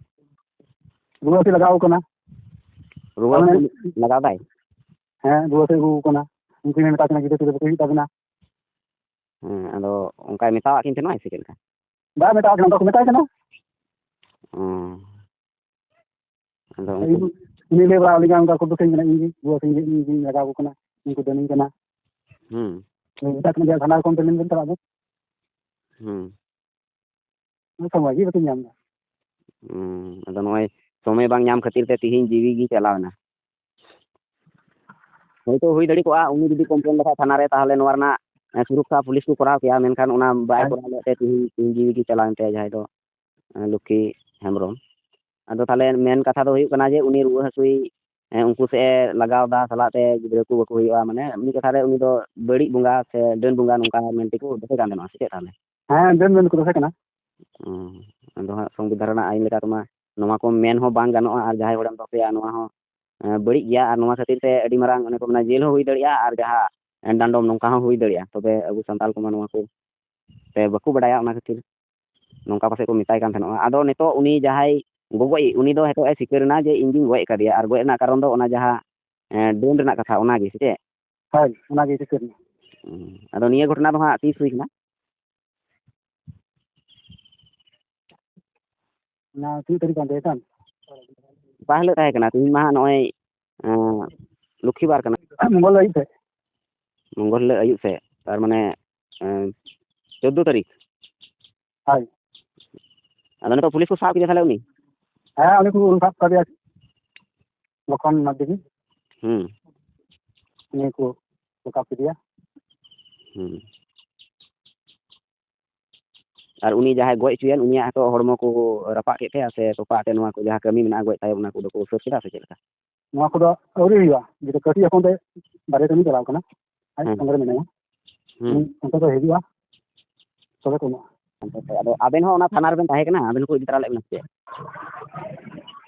ᱨᱩᱣᱟᱹ ᱦᱟᱹᱥᱩ ᱞᱟᱜᱟᱣ ᱠᱟᱱᱟ᱾ ᱨᱩᱣᱟᱹ ᱦᱟᱹᱥᱩ ᱢᱟᱱᱮ ᱞᱟᱜᱟᱣ ᱫᱟᱭ? ᱦᱮᱸ, ᱨᱩᱣᱟᱹ ᱦᱟᱹᱥᱩ ᱟᱹᱜᱩ ᱠᱟᱱᱟ᱾ ᱩᱱᱠᱤᱱ ᱢᱮᱛᱟ ᱠᱤᱱᱟ, "ᱜᱤᱫᱽᱨᱟᱹ ᱯᱤᱫᱽᱨᱟᱹ ᱵᱟᱠᱚ ᱦᱩᱭᱩᱜ ᱛᱟᱵᱤᱱᱟ?" ᱦᱮᱸ, ᱟᱫᱚ ᱚᱱᱠᱟᱭ ᱢᱮᱛᱟᱣᱟᱜ ᱠᱤᱱ ᱛᱟᱦᱮᱱᱟ ᱥᱮ ᱪᱮᱫ ᱞᱮᱠᱟ? ᱵᱟᱭ ᱢᱮᱛᱟᱣᱟᱜ ᱠᱤᱱᱟ, ᱚᱱᱠᱟ ᱠᱚ ᱢᱮᱛᱟᱭ ᱠᱟᱱᱟ᱾ ᱚ᱾ ᱟᱫᱚ ᱩᱱᱠᱩ ᱩᱱᱤ ᱞᱟᱹᱭ ᱵᱟᱲᱟ ᱟᱹᱞᱤᱧᱟ, ᱚᱱᱠᱟ ᱠᱚ ᱫᱩᱠᱷᱟᱹᱧ ᱠᱟᱱᱟ, ᱤᱧ ᱜᱮ ᱨᱩᱣᱟᱹ ᱦᱟᱹᱥᱩᱧ ᱜᱮ, ᱤᱧ ᱜᱤᱧ ᱞᱟᱜᱟᱣ ᱟᱠᱚ ᱠᱟᱱᱟ, ᱩᱱᱠᱩ ᱫᱟᱹᱢᱤᱧ ᱠᱟᱱᱟ᱾ ᱦᱩᱸ᱾ ᱢᱮᱛᱟ ᱠᱚ ᱠᱟᱱᱟ ᱡᱮ ᱛᱷᱟᱱᱟ ᱠᱚᱢᱯᱞᱮᱱ ᱵᱮᱱ ᱪᱟᱞᱟᱜ ᱫᱚ᱾ ᱦᱩᱸ᱾ ᱥᱚᱢᱚᱭ ᱜᱮ ᱵᱟᱠᱚ ᱧᱟᱢ ᱮᱫᱟ᱾ ᱦᱩᱸ, ᱟᱫᱚ ᱱᱚᱜᱼᱚᱭ ᱥᱚᱢᱚᱭ ᱵᱟᱝ ᱧᱟᱢ ᱠᱷᱟᱹᱛᱤᱨ ᱛᱮ ᱛᱤᱦᱤᱧ ᱡᱤᱣᱤ ᱜᱮ ᱪᱟᱞᱟᱣ ᱮᱱᱟ᱾ ᱦᱳᱭᱛᱳ ᱦᱩᱭ ᱫᱟᱲᱮ ᱠᱚᱜᱼᱟ, ᱩᱱᱤ ᱡᱩᱫᱤ ᱠᱚᱢᱯᱞᱮᱱ ᱞᱮᱠᱷᱟᱡ ᱛᱷᱟᱱᱟ ᱨᱮ, ᱛᱟᱦᱚᱞᱮ ᱱᱚᱣᱟ ᱨᱮᱱᱟᱜ, ᱮ, ᱥᱩᱨᱚᱠᱠᱷᱟ ᱯᱩᱞᱤᱥ ᱠᱚ ᱠᱚᱨᱟᱣ ᱠᱮᱭᱟ, ᱢᱮᱱᱠᱷᱟᱱ ᱚᱱᱟ ᱵᱟᱭ ᱦᱮᱸ᱾ ᱠᱚᱨᱟᱣ ᱞᱮᱫ ᱛᱮ ᱛᱤᱦᱤᱧ, ᱛᱤᱦᱤᱧ ᱡᱤᱣᱤ ᱜᱮ ᱪᱟᱞᱟᱣᱮᱱ ᱛᱟᱭᱟ, ᱡᱟᱦᱟᱸᱭ ᱫᱚ, ᱮ, ᱞᱚᱠᱠᱷᱤ ᱦᱮᱢᱵᱨᱚᱢ᱾ ᱟᱫᱚ ᱛᱟᱦᱚᱞᱮ ᱢᱮᱱ ᱠᱟᱛᱷᱟ ᱫᱚ ᱦᱩᱭᱩᱜ ᱠᱟᱱᱟ ᱡᱮ ᱩᱱᱤ ᱨᱩᱣᱟᱹ ᱦᱟᱹᱥᱩᱭ, ᱮ, ᱩᱱᱠᱩ ᱥᱮᱫ ᱮ ᱞᱟᱜᱟᱣ ᱮᱫᱟ, ᱥᱟᱞᱟᱜ ᱛᱮ ᱜᱤᱫᱽᱨᱟᱹ ᱠᱚ ᱵᱟᱠᱚ ᱦᱩᱭᱩᱜᱼᱟ, ᱢᱟᱱᱮ ᱢᱤᱫ ᱠᱟᱛᱷᱟ ᱨᱮ ᱩᱱᱤ ᱫᱚ ᱵᱟᱹᱲᱤᱡ ᱵᱚᱸᱜᱟ ᱥᱮ ᱰᱟᱹᱱ ᱵᱚᱸᱜᱟ ᱱᱚᱝᱠᱟ ᱢᱮᱱ ᱛᱮᱠᱚ ᱫᱚᱦᱚ ᱠᱟᱱ ᱛᱟᱦᱮᱱᱟ, ᱥᱮ ᱪᱮᱫ ᱛᱟᱦᱚᱞᱮ? ᱦᱮᱸ, ᱰᱟᱹᱱ ᱢᱮᱱ ᱠᱚ ᱫᱚᱦᱚ ᱠᱟᱱᱟ᱾ ᱦᱩᱸ᱾ ᱟᱫᱚ ᱦᱟᱸᱜ ᱥᱚᱝᱵᱤᱫᱷᱟᱱ ᱨᱮᱱᱟᱜ ᱟᱹᱭᱤᱱ ᱞᱮᱠᱟ ᱛᱮᱢᱟ ᱱᱚᱣᱟ ᱠᱚ ᱢᱮᱱ ᱦᱚᱸ ᱵᱟᱝ ᱜᱟᱱᱚᱜᱼᱟ, ᱟᱨ ᱡᱟᱦᱟᱸᱭ ᱦᱚᱲᱮᱢ ᱫᱚᱦᱚᱭᱟ ᱱᱚᱣᱟ ᱦᱚᱸ, ᱮᱸ, ᱵᱟᱹᱲᱤᱡ ᱜᱮᱭᱟ, ᱟᱨ ᱱᱚᱣᱟ ᱠᱷᱟᱹᱛᱤᱨ ᱛᱮ ᱟᱹᱰᱤ ᱢᱟᱨᱟᱝ, ᱚᱱᱮ ᱠᱚ ᱢᱮᱱᱟ, ᱡᱮᱞ ᱦᱚᱸ ᱦᱩᱭ ᱫᱟᱲᱮᱭᱟᱜᱼᱟ, ᱟᱨ ᱡᱟᱦᱟᱸ, ᱮᱸ, ᱰᱟᱸᱰᱚᱢ ᱱᱚᱝᱠᱟ ᱦᱚᱸ ᱦᱩᱭ ᱫᱟᱲᱮᱭᱟᱜᱼᱟ᱾ ᱛᱚᱵᱮ ᱟᱵᱚ ᱥᱟᱱᱛᱟᱲ ᱠᱚᱢᱟ ᱱᱚᱣᱟ ᱠᱚ ᱛᱮ ᱵᱟᱠᱚ ᱵᱟᱰᱟᱭᱟ, ᱚᱱᱟ ᱠᱷᱟᱹᱛᱤᱨ ᱱᱚᱝᱠᱟ ᱯᱟᱥᱮᱡ ᱠᱚ ᱢᱮᱛᱟᱭ ᱠᱟᱱ ᱛᱟᱦᱮᱱᱚᱜᱼᱟ᱾ ᱟᱫᱚ ᱱᱤᱛᱚᱜ ᱩᱱᱤ ᱡᱟᱦᱟᱸᱭ ᱜᱚᱜᱚᱡ, ᱩᱱᱤ ᱫᱚ ᱱᱤᱛᱚᱜ ᱮ ᱥᱤᱠᱟᱹᱨ ᱮᱱᱟ ᱡᱮ ᱤᱧ ᱜᱤᱧ ᱜᱚᱡ ᱟᱠᱟᱫᱮᱭᱟ, ᱟᱨ ᱜᱚᱡ ᱨᱮᱱᱟᱜ ᱠᱟᱨᱚᱱ ᱫᱚ ᱚᱱᱟ ᱡᱟᱦᱟᱸ, ᱮᱸ, ᱰᱟᱹᱱ ᱨᱮᱱᱟᱜ ᱠᱟᱛᱷᱟ, ᱚᱱᱟ ᱜᱮ ᱥᱮ ᱪᱮᱫ? ᱦᱳᱭ, ᱚᱱᱟ ᱜᱮ ᱥᱤᱠᱟᱹᱨ ᱮᱱᱟ᱾ ᱦᱩᱸ᱾ ᱟᱫᱚ ᱱᱤᱭᱟᱹ ᱜᱷᱚᱴᱚᱱᱟ ᱫᱚ ᱦᱟᱸᱜ ᱛᱤᱥ ᱦᱩᱭ ᱠᱟᱱᱟ? ᱚᱱᱟ ᱛᱤᱱᱟᱹᱜ ᱛᱟᱹᱨᱤᱠᱷ ᱠᱟᱱ ᱛᱟᱭᱟ ᱠᱷᱟᱱ? ᱚᱠᱟ ᱦᱤᱞᱳᱜ ᱛᱟᱦᱮᱸ ᱠᱟᱱᱟ? ᱛᱮᱦᱮᱧ ᱢᱟ ᱦᱟᱸᱜ ᱱᱚᱜᱼᱚᱭ, ᱮᱸ, ᱞᱚᱠᱠᱷᱤ ᱵᱟᱨ ᱠᱟᱱᱟ᱾ ᱢᱚᱝᱜᱚᱞ ᱟᱹᱭᱩᱵ ᱥᱮᱫ᱾ ᱢᱚᱝᱜᱚᱞ ᱦᱤᱞᱳᱜ ᱟᱹᱭᱩᱵ ᱥᱮᱫ, ᱛᱟᱨ ᱢᱟᱱᱮ, ᱮᱸ, ᱪᱳᱫᱽᱫᱳ ᱛᱟᱹᱨᱤᱠᱷ᱾ ᱦᱳᱭ᱾ ᱟᱫᱚ ᱱᱤᱛᱚᱜ ᱯᱩᱞᱤᱥ ᱠᱚ ᱥᱟᱵ ᱠᱮᱫᱮᱭᱟ ᱛᱟᱦᱞᱮ ᱩᱱᱤ? ᱦᱮᱸ, ᱩᱱᱤ ᱠᱚ ᱥᱟᱵ ᱠᱟᱫᱮᱭᱟ᱾ ᱞᱚᱠᱷᱚᱱ ᱢᱟᱨᱰᱤ ᱜᱮ᱾ ᱦᱩᱸ᱾ ᱩᱱᱤ ᱠᱚ ᱥᱟᱵ ᱠᱮᱫᱮᱭᱟ᱾ ᱦᱩᱸ᱾ ᱟᱨ ᱩᱱᱤ ᱡᱟᱦᱟᱸᱭ ᱜᱚᱡ ᱦᱚᱪᱚᱭᱮᱱ, ᱩᱱᱤᱭᱟᱜ ᱦᱚᱸᱛᱚ ᱦᱚᱲᱢᱚ ᱠᱚ ᱨᱟᱯᱟᱜ ᱠᱮᱫ ᱛᱟᱭᱟ ᱥᱮ ᱛᱚᱯᱟ ᱟᱛᱮ ᱱᱚᱣᱟ ᱠᱚ ᱡᱟᱦᱟᱸ ᱠᱟᱹᱢᱤ ᱢᱮᱱᱟᱜᱼᱟ ᱜᱚᱡ ᱛᱟᱭᱚᱢ, ᱚᱱᱟ ᱠᱚᱫᱚ ᱠᱚ ᱩᱥᱟᱹᱨ ᱠᱮᱫᱟ ᱥᱮ ᱪᱮᱫ ᱞᱮᱠᱟ? ᱱᱚᱣᱟ ᱠᱚᱫᱚ ᱟᱹᱣᱨᱤ ᱦᱩᱭᱩᱜᱼᱟ, ᱡᱮᱴᱟ ᱠᱟᱹᱴᱤᱡ ᱦᱚᱯᱚᱱ ᱛᱮ ᱵᱟᱨᱦᱮ ᱠᱟᱹᱢᱤ ᱪᱟᱞᱟᱣ ᱠᱟᱱᱟ, ᱟᱡ ᱦᱮᱸ᱾ ᱥᱚᱸᱜᱮ ᱨᱮ ᱢᱮᱱᱟᱭᱟ᱾ ᱦᱩᱸ᱾ ᱩᱱᱤ ᱚᱱᱛᱮ ᱠᱷᱚᱡ ᱦᱤᱡᱩᱜᱼᱟ, ᱛᱚᱵᱮ ᱠᱚ ᱮᱢᱚᱜᱼᱟ᱾ ᱟᱪᱪᱷᱟ, ᱟᱪᱪᱷᱟ᱾ ᱟᱫᱚ ᱟᱵᱮᱱ ᱦᱚᱸ ᱚᱱᱟ ᱛᱷᱟᱱᱟ ᱨᱮᱵᱮᱱ ᱛᱟᱦᱮᱸ ᱠᱟᱱᱟ? ᱟᱵᱮᱱ ᱦᱚᱸᱠᱚ ᱤᱫᱤ ᱛᱟᱨᱟ ᱞᱮᱫ ᱵᱮᱱᱟ ᱥᱮ ᱪᱮᱫ?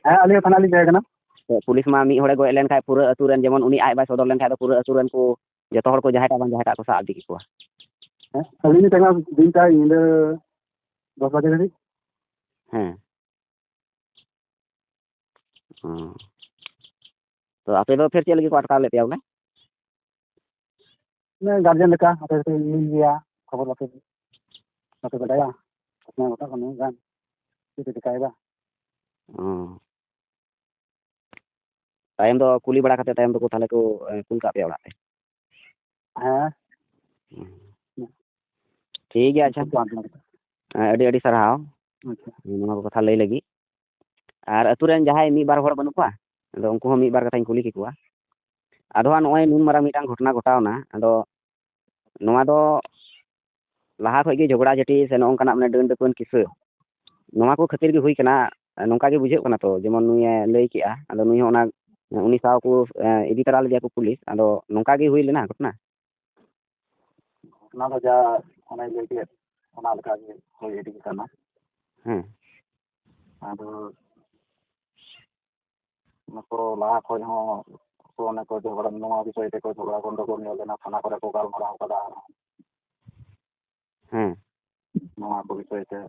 ᱦᱮᱸ, ᱟᱹᱞᱤᱧ ᱦᱚᱸ ᱛᱷᱟᱱᱟ ᱞᱤᱧ ᱛᱟᱦᱮᱸ ᱠᱟᱱᱟ᱾ ᱛᱚ ᱯᱩᱞᱤᱥ ᱢᱟ ᱢᱤᱫ ᱦᱚᱲᱮ ᱜᱚᱡ ᱞᱮᱱ ᱠᱷᱟᱡ ᱯᱩᱨᱟᱹ ᱟᱹᱛᱩ ᱨᱮᱱ, ᱡᱮᱢᱚᱱ ᱩᱱᱤ ᱟᱡ ᱵᱟᱭ ᱥᱚᱫᱚᱨ ᱞᱮᱱ ᱠᱷᱟᱡ ᱫᱚ ᱯᱩᱨᱟᱹ ᱟᱹᱛᱩ ᱨᱮᱱ ᱠᱚ ᱡᱚᱛᱚ ᱦᱚᱲ ᱠᱚ ᱡᱟᱦᱟᱸᱭᱴᱟᱜ ᱵᱟᱝ ᱡᱟᱦᱟᱸᱭᱴᱟᱜ ᱠᱚ ᱥᱟᱵ ᱤᱫᱤ ᱠᱮᱠᱚᱣᱟ᱾ ᱦᱮᱸ, ᱟᱹᱞᱤᱧ ᱞᱤᱧ ᱛᱟᱦᱮᱸ ᱠᱟᱱᱟ ᱫᱤᱱᱴᱟ ᱧᱤᱫᱟᱹ ᱫᱚᱥ ᱵᱟᱡᱮ ᱫᱷᱟᱹᱵᱤᱡ᱾ ᱦᱮᱸ᱾ ᱦᱩᱸ᱾ ᱛᱚ ᱟᱯᱮ ᱫᱚ ᱯᱷᱮᱨ ᱪᱮᱫ ᱞᱟᱹᱜᱤᱫ ᱠᱚ ᱟᱴᱠᱟᱣ ᱞᱮᱫ ᱯᱮᱭᱟ ᱵᱚᱞᱮ? ᱚᱱᱮ ᱜᱟᱨᱡᱮᱱ ᱞᱮᱠᱟ, ᱟᱯᱮ ᱫᱚᱯᱮ ᱤᱭᱟᱹᱭ ᱜᱮᱭᱟ, ᱠᱷᱚᱵᱚᱨ ᱵᱟᱯᱮ, ᱵᱟᱯᱮ ᱵᱟᱰᱟᱭᱟ ᱜᱷᱚᱴᱚᱱᱟ ᱜᱷᱚᱴᱟᱜ ᱠᱟᱱᱟ, ᱜᱟᱱ ᱪᱮᱫ ᱯᱮ ᱪᱮᱠᱟᱭᱮᱫᱟ? ᱚ᱾ ᱛᱟᱭᱚᱢ ᱫᱚ ᱠᱩᱞᱤ ᱵᱟᱲᱟ ᱠᱟᱛᱮ ᱛᱟᱭᱚᱢ ᱫᱚᱠᱚ ᱛᱟᱦᱚᱞᱮ ᱠᱚ, ᱮ, ᱠᱩᱞ ᱠᱟᱜ ᱯᱮᱭᱟ ᱚᱲᱟᱜ ᱛᱮ? ᱦᱮᱸ᱾ ᱦᱩᱸ᱾ ᱴᱷᱤᱠ ᱜᱮᱭᱟ, ᱟᱪᱪᱷᱟ᱾ ᱩᱱᱠᱩ ᱠᱚ ᱟᱸᱡᱚᱢ ᱠᱮᱫᱟ᱾ ᱮ, ᱟᱹᱰᱤ ᱟᱹᱰᱤ ᱥᱟᱨᱦᱟᱣ᱾ ᱟᱪᱪᱷᱟ᱾ ᱱᱚᱣᱟ ᱠᱚ ᱠᱟᱛᱷᱟ ᱞᱟᱹᱭ ᱞᱟᱹᱜᱤᱫ᱾ ᱟᱨ ᱟᱹᱛᱩ ᱨᱮᱱ ᱡᱟᱦᱟᱸᱭ ᱢᱤᱫ ᱵᱟᱨ ᱦᱚᱲ ᱵᱟᱹᱱᱩᱜ ᱠᱚᱣᱟ? ᱟᱫᱚ ᱩᱱᱠᱩ ᱦᱚᱸ ᱢᱤᱫ ᱵᱟᱨ ᱠᱟᱛᱷᱟᱧ ᱠᱩᱞᱤ ᱠᱮᱠᱚᱣᱟ᱾ ᱟᱫᱚ ᱦᱟᱸᱜ ᱱᱚᱜᱼᱚᱭ ᱱᱩᱱ ᱢᱟᱨᱟᱝ ᱢᱤᱫᱴᱟᱝ ᱜᱷᱚᱴᱚᱱᱟ ᱜᱷᱚᱴᱟᱣᱱᱟ, ᱟᱫᱚ ᱱᱚᱣᱟ ᱫᱚ ᱞᱟᱦᱟ ᱠᱷᱚᱡ ᱜᱮ ᱡᱷᱚᱜᱽᱲᱟ ᱡᱷᱟᱹᱴᱤ ᱥᱮ ᱱᱚᱜᱼᱚ ᱱᱚᱝᱠᱟᱱᱟᱜ ᱢᱟᱱᱮ ᱰᱟᱹᱱ ᱰᱟᱹᱯᱟᱹᱱ ᱠᱤᱥᱟᱹ, ᱱᱚᱣᱟ ᱠᱚ ᱠᱷᱟᱹᱛᱤᱨ ᱜᱮ ᱦᱩᱭ ᱠᱟᱱᱟ, ᱱᱚᱝᱠᱟ ᱜᱮ ᱵᱩᱡᱷᱟᱹᱜ ᱠᱟᱱᱟ ᱛᱚ? ᱡᱮᱢᱚᱱ ᱱᱩᱭᱮ ᱞᱟᱹᱭ ᱠᱮᱜᱼᱟ, ᱟᱫᱚ ᱱᱩᱭ ᱦᱚᱸ ᱚᱱᱟ, ᱩᱱᱤ ᱥᱟᱶ ᱠᱚ, ᱮ, ᱤᱫᱤ ᱛᱟᱨᱟ ᱞᱮᱫᱮᱭᱟ ᱠᱚ ᱯᱩᱞᱤᱥ, ᱟᱫᱚ ᱱᱚᱝᱠᱟ ᱜᱮ ᱦᱩᱭ ᱞᱮᱱᱟ ᱜᱷᱚᱴᱚᱱᱟ? ᱚᱱᱟ ᱫᱚ ᱡᱟ ᱚᱱᱮ ᱞᱟᱹᱭ ᱠᱮᱫ, ᱚᱱᱟ ᱞᱮᱠᱟ ᱜᱮ ᱦᱩᱭ ᱤᱫᱤ ᱠᱟᱱᱟ᱾ ᱦᱮᱸ᱾ ᱟᱫᱚ ᱚᱱᱟ ᱠᱚ ᱞᱟᱦᱟ ᱠᱷᱚᱡ ᱦᱚᱸ ᱠᱚ ᱚᱱᱮ ᱠᱚ ᱡᱷᱚᱜᱽᱲᱟ, ᱱᱚᱣᱟ ᱵᱤᱥᱚᱭ ᱛᱮᱠᱚ ᱡᱷᱚᱜᱽᱲᱟ ᱜᱚᱱᱰᱚᱜᱳᱞ ᱧᱚᱜ ᱞᱮᱱᱟ, ᱛᱷᱟᱱᱟ ᱠᱚᱨᱮ ᱠᱚ ᱜᱟᱞᱢᱟᱨᱟᱣ ᱠᱟᱫᱟ᱾ ᱦᱮᱸ᱾ ᱱᱚᱣᱟ ᱠᱚ ᱵᱤᱥᱚᱭ ᱛᱮ᱾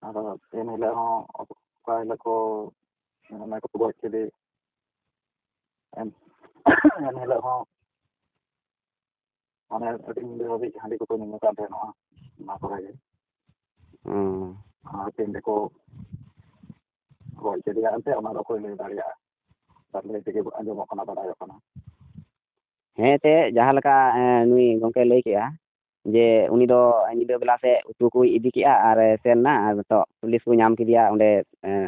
ᱟᱫᱚ ᱮᱱ ᱦᱤᱞᱳᱜ ᱦᱚᱸ ᱚᱠᱟ ᱦᱤᱞᱳᱜ ᱠᱚ ᱚᱱᱮ ᱠᱚ ᱜᱚᱡ ᱠᱮᱫᱮ, ᱮᱱ, ᱮᱱ ᱦᱤᱞᱳᱜ ᱦᱚᱸ ᱢᱟᱱᱮ ᱟᱹᱰᱤ ᱧᱤᱫᱟᱹ ᱦᱟᱹᱵᱤᱡ ᱦᱟᱺᱰᱤ ᱠᱚᱠᱚ ᱧᱩ ᱠᱟᱱ ᱛᱟᱦᱮᱱᱚᱜᱼᱟ ᱚᱱᱟ ᱠᱚᱨᱮ ᱜᱮ᱾ ᱦᱩᱸ᱾ ᱟᱨ ᱛᱤᱱ ᱨᱮᱠᱚ ᱜᱚᱡ ᱠᱮᱫᱮᱭᱟ ᱮᱱᱛᱮ, ᱚᱱᱟ ᱫᱚ ᱚᱠᱚᱭ ᱞᱟᱹᱭ ᱫᱟᱲᱮᱭᱟᱜᱼᱟ? ᱛᱟᱨ ᱞᱟᱹᱭ ᱛᱮᱜᱮ ᱟᱸᱡᱚᱢᱚᱜ ᱠᱟᱱᱟ, ᱵᱟᱰᱟᱭᱚᱜ ᱠᱟᱱᱟ᱾ ᱦᱮᱸ, ᱮᱱᱛᱮ ᱡᱟᱦᱟᱸ ᱞᱮᱠᱟ, ᱮᱸ, ᱱᱩᱭ ᱜᱚᱢᱠᱮ ᱞᱟᱹᱭ ᱠᱮᱜᱼᱟ ᱡᱮ ᱩᱱᱤ ᱫᱚ ᱧᱤᱫᱟᱹ ᱵᱮᱞᱟ ᱥᱮᱫ ᱩᱛᱩ ᱠᱚᱭ ᱤᱫᱤ ᱠᱮᱜᱼᱟ ᱟᱨ ᱥᱮᱱ ᱱᱟ, ᱟᱨ ᱱᱤᱛᱚᱜ ᱯᱩᱞᱤᱥ ᱠᱚ ᱧᱟᱢ ᱠᱮᱫᱮᱭᱟ ᱚᱸᱰᱮ, ᱮᱸ,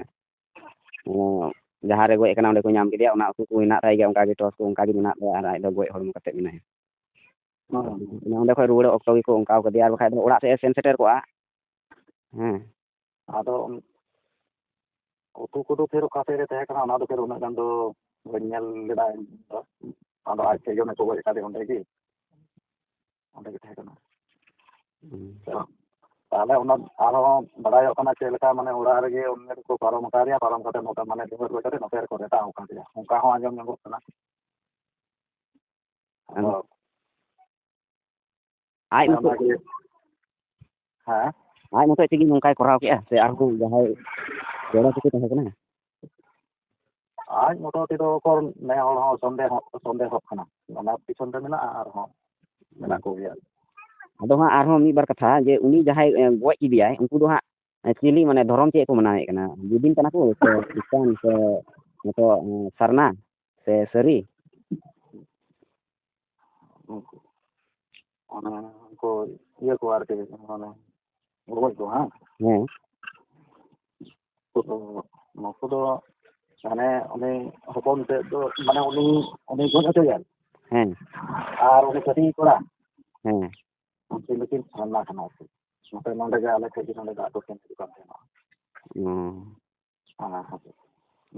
ᱮᱸ, ᱡᱟᱦᱟᱸ ᱨᱮ ᱜᱚᱡ ᱟᱠᱟᱱᱟ ᱚᱸᱰᱮ ᱠᱚ ᱧᱟᱢ ᱠᱮᱫᱮᱭᱟ, ᱚᱱᱟ ᱩᱛᱩ ᱠᱚ ᱢᱮᱱᱟᱜ ᱛᱟᱭ ᱜᱮᱭᱟ, ᱚᱱᱠᱟ ᱜᱮ ᱴᱚᱨᱪ ᱠᱚ ᱚᱱᱠᱟ ᱜᱮ ᱢᱮᱱᱟᱜ ᱛᱟᱭᱟ, ᱟᱨ ᱟᱡ ᱫᱚ ᱜᱚᱡ ᱦᱚᱲᱢᱚ ᱠᱟᱛᱮ ᱢᱮᱱᱟᱭᱟ᱾ ᱦᱮᱸ᱾ ᱚᱸᱰᱮ ᱠᱷᱚᱡ ᱨᱩᱣᱟᱹᱲᱚᱜ ᱚᱠᱛᱚ ᱜᱮᱠᱚ ᱚᱱᱠᱟ ᱠᱟᱫᱮᱭᱟ, ᱟᱨ ᱵᱟᱠᱷᱟᱡ ᱫᱚ ᱚᱲᱟᱜ ᱥᱮᱫ ᱮ ᱥᱮᱱ ᱥᱮᱴᱮᱨ ᱠᱚᱜᱼᱟ᱾ ᱦᱮᱸ᱾ ᱟᱫᱚ ᱩᱛᱩ ᱠᱚᱫᱚ ᱯᱷᱤᱨ ᱚᱠᱟ ᱥᱮᱫ ᱨᱮ ᱛᱟᱦᱮᱸ ᱠᱟᱱᱟ, ᱚᱱᱟ ᱫᱚ ᱯᱷᱤᱨ ᱩᱱᱟᱹᱜ ᱜᱟᱱ ᱫᱚ ᱵᱟᱹᱧ ᱧᱮᱞ ᱞᱮᱫᱟ ᱤᱧ ᱫᱚ᱾ ᱟᱫᱚ ᱟᱡ ᱴᱷᱮᱡ ᱜᱮ ᱚᱱᱮ ᱠᱚ ᱜᱚᱡ ᱟᱠᱟᱫᱮ ᱚᱸᱰᱮ ᱜᱮ, ᱚᱸᱰᱮ ᱜᱮ ᱛᱟᱦᱮᱸ ᱠᱟᱱᱟ᱾ ᱦᱩᱸ᱾ ᱛᱚ, ᱛᱟᱦᱞᱮ ᱚᱱᱟ ᱟᱨᱦᱚᱸ ᱵᱟᱲᱟᱭᱚᱜ ᱠᱟᱱᱟ ᱪᱮᱫ ᱞᱮᱠᱟ, ᱢᱟᱱᱮ ᱚᱲᱟᱜ ᱨᱮᱜᱮ ᱩᱱᱤ ᱫᱚᱠᱚ ᱯᱟᱨᱚᱢ ᱟᱠᱟᱫᱮᱭᱟ, ᱯᱟᱨᱚᱢ ᱠᱟᱛᱮ ᱱᱚᱛᱮ, ᱢᱟᱱᱮ ᱰᱷᱮᱣᱮᱨ ᱜᱚᱡ ᱠᱟᱛᱮ ᱱᱚᱛᱮ ᱨᱮᱠᱚ ᱨᱮᱴᱟᱣ ᱟᱠᱟᱫᱮᱭᱟ, ᱚᱱᱠᱟ ᱦᱚᱸ ᱟᱸᱡᱚᱢ ᱧᱟᱢᱚᱜ ᱠᱟᱱᱟ᱾ ᱟᱫᱚ ᱟᱡ ᱢᱚᱛᱚ ᱚᱱᱟᱜᱮ᱾ ᱦᱮᱸ? ᱟᱡ ᱢᱚᱛᱚᱡ ᱛᱮᱜᱮ ᱱᱚᱝᱠᱟᱭ ᱠᱚᱨᱟᱣ ᱠᱮᱜᱼᱟ ᱥᱮ ᱟᱨᱦᱚᱸ ᱡᱟᱦᱟᱸᱭ ᱜᱚᱲᱚ ᱠᱚᱠᱚ ᱛᱟᱦᱮᱸ ᱠᱟᱱᱟ? ᱟᱡ ᱢᱚᱛᱚ ᱛᱮᱫᱚ ᱚᱠᱚᱨ ᱱᱮ ᱦᱚᱲ ᱦᱚᱸ ᱥᱚᱱᱫᱮᱦᱚ, ᱥᱚᱱᱫᱮᱦᱚᱜ ᱠᱟᱱᱟ᱾ ᱚᱱᱟ ᱯᱤᱪᱷᱚᱱ ᱨᱮ ᱢᱮᱱᱟᱜᱼᱟ ᱟᱨᱦᱚᱸ ᱢᱮᱱᱟᱜ ᱠᱚᱜᱮᱭᱟ᱾ ᱟᱫᱚ ᱦᱟᱸᱜ ᱟᱨᱦᱚᱸ ᱢᱤᱫ ᱵᱟᱨ ᱠᱟᱛᱷᱟ, ᱡᱮ ᱩᱱᱤ ᱡᱟᱦᱟᱸᱭ, ᱮ, ᱜᱚᱡ ᱠᱮᱫᱮᱭᱟᱭ, ᱩᱱᱠᱩ ᱫᱚ ᱦᱟᱸᱜ, ᱮ, ᱪᱤᱞᱤ, ᱢᱟᱱᱮ, ᱫᱷᱚᱨᱚᱢ ᱪᱮᱫ ᱠᱚ ᱢᱟᱱᱟᱣᱮᱫ ᱠᱟᱱᱟ? ᱡᱩᱫᱤᱱ ᱠᱟᱱᱟ ᱠᱚ ᱥᱮ ᱠᱷᱨᱤᱥᱴᱟᱱ ᱥᱮ ᱱᱤᱛᱚᱜ, ᱮ, ᱥᱟᱨᱱᱟ ᱥᱮ ᱥᱟᱹᱨᱤ? ᱩᱱᱠᱩ, ᱚᱱᱮ ᱩᱱᱠᱩ ᱤᱭᱟᱹ ᱠᱚ ᱟᱨᱠᱤ, ᱢᱟᱱᱮ ᱜᱚᱜᱚᱡ ᱠᱚ, ᱦᱮᱸ? ᱦᱮᱸ᱾ ᱩᱱᱠᱩ ᱫᱚ, ᱱᱩᱠᱩ ᱫᱚ ᱢᱟᱱᱮ ᱩᱱᱤ ᱦᱚᱯᱚᱱ ᱛᱮᱫ ᱫᱚ, ᱢᱟᱱᱮ ᱩᱱᱤ, ᱩᱱᱤ ᱜᱚᱡ ᱦᱚᱪᱚᱭᱟᱭ᱾ ᱦᱮᱸ᱾ ᱟᱨ ᱩᱱᱤ ᱠᱟᱹᱴᱤᱡ ᱠᱚᱲᱟ, ᱦᱮᱸ᱾ ᱩᱱᱠᱤᱱ ᱫᱚᱠᱤᱱ ᱥᱟᱨᱱᱟ ᱠᱟᱱᱟ ᱟᱨᱠᱤ᱾ ᱱᱚᱛᱮ ᱱᱚᱰᱮ ᱜᱮ ᱟᱞᱮ ᱴᱷᱮᱡ ᱜᱮ ᱱᱚᱰᱮ ᱫᱟᱜ ᱫᱚᱠᱤᱱ ᱦᱤᱡᱩᱜ ᱠᱟᱱ ᱛᱟᱦᱮᱱᱟ᱾ ᱚ᱾ ᱦᱮᱸ, ᱦᱮᱸ᱾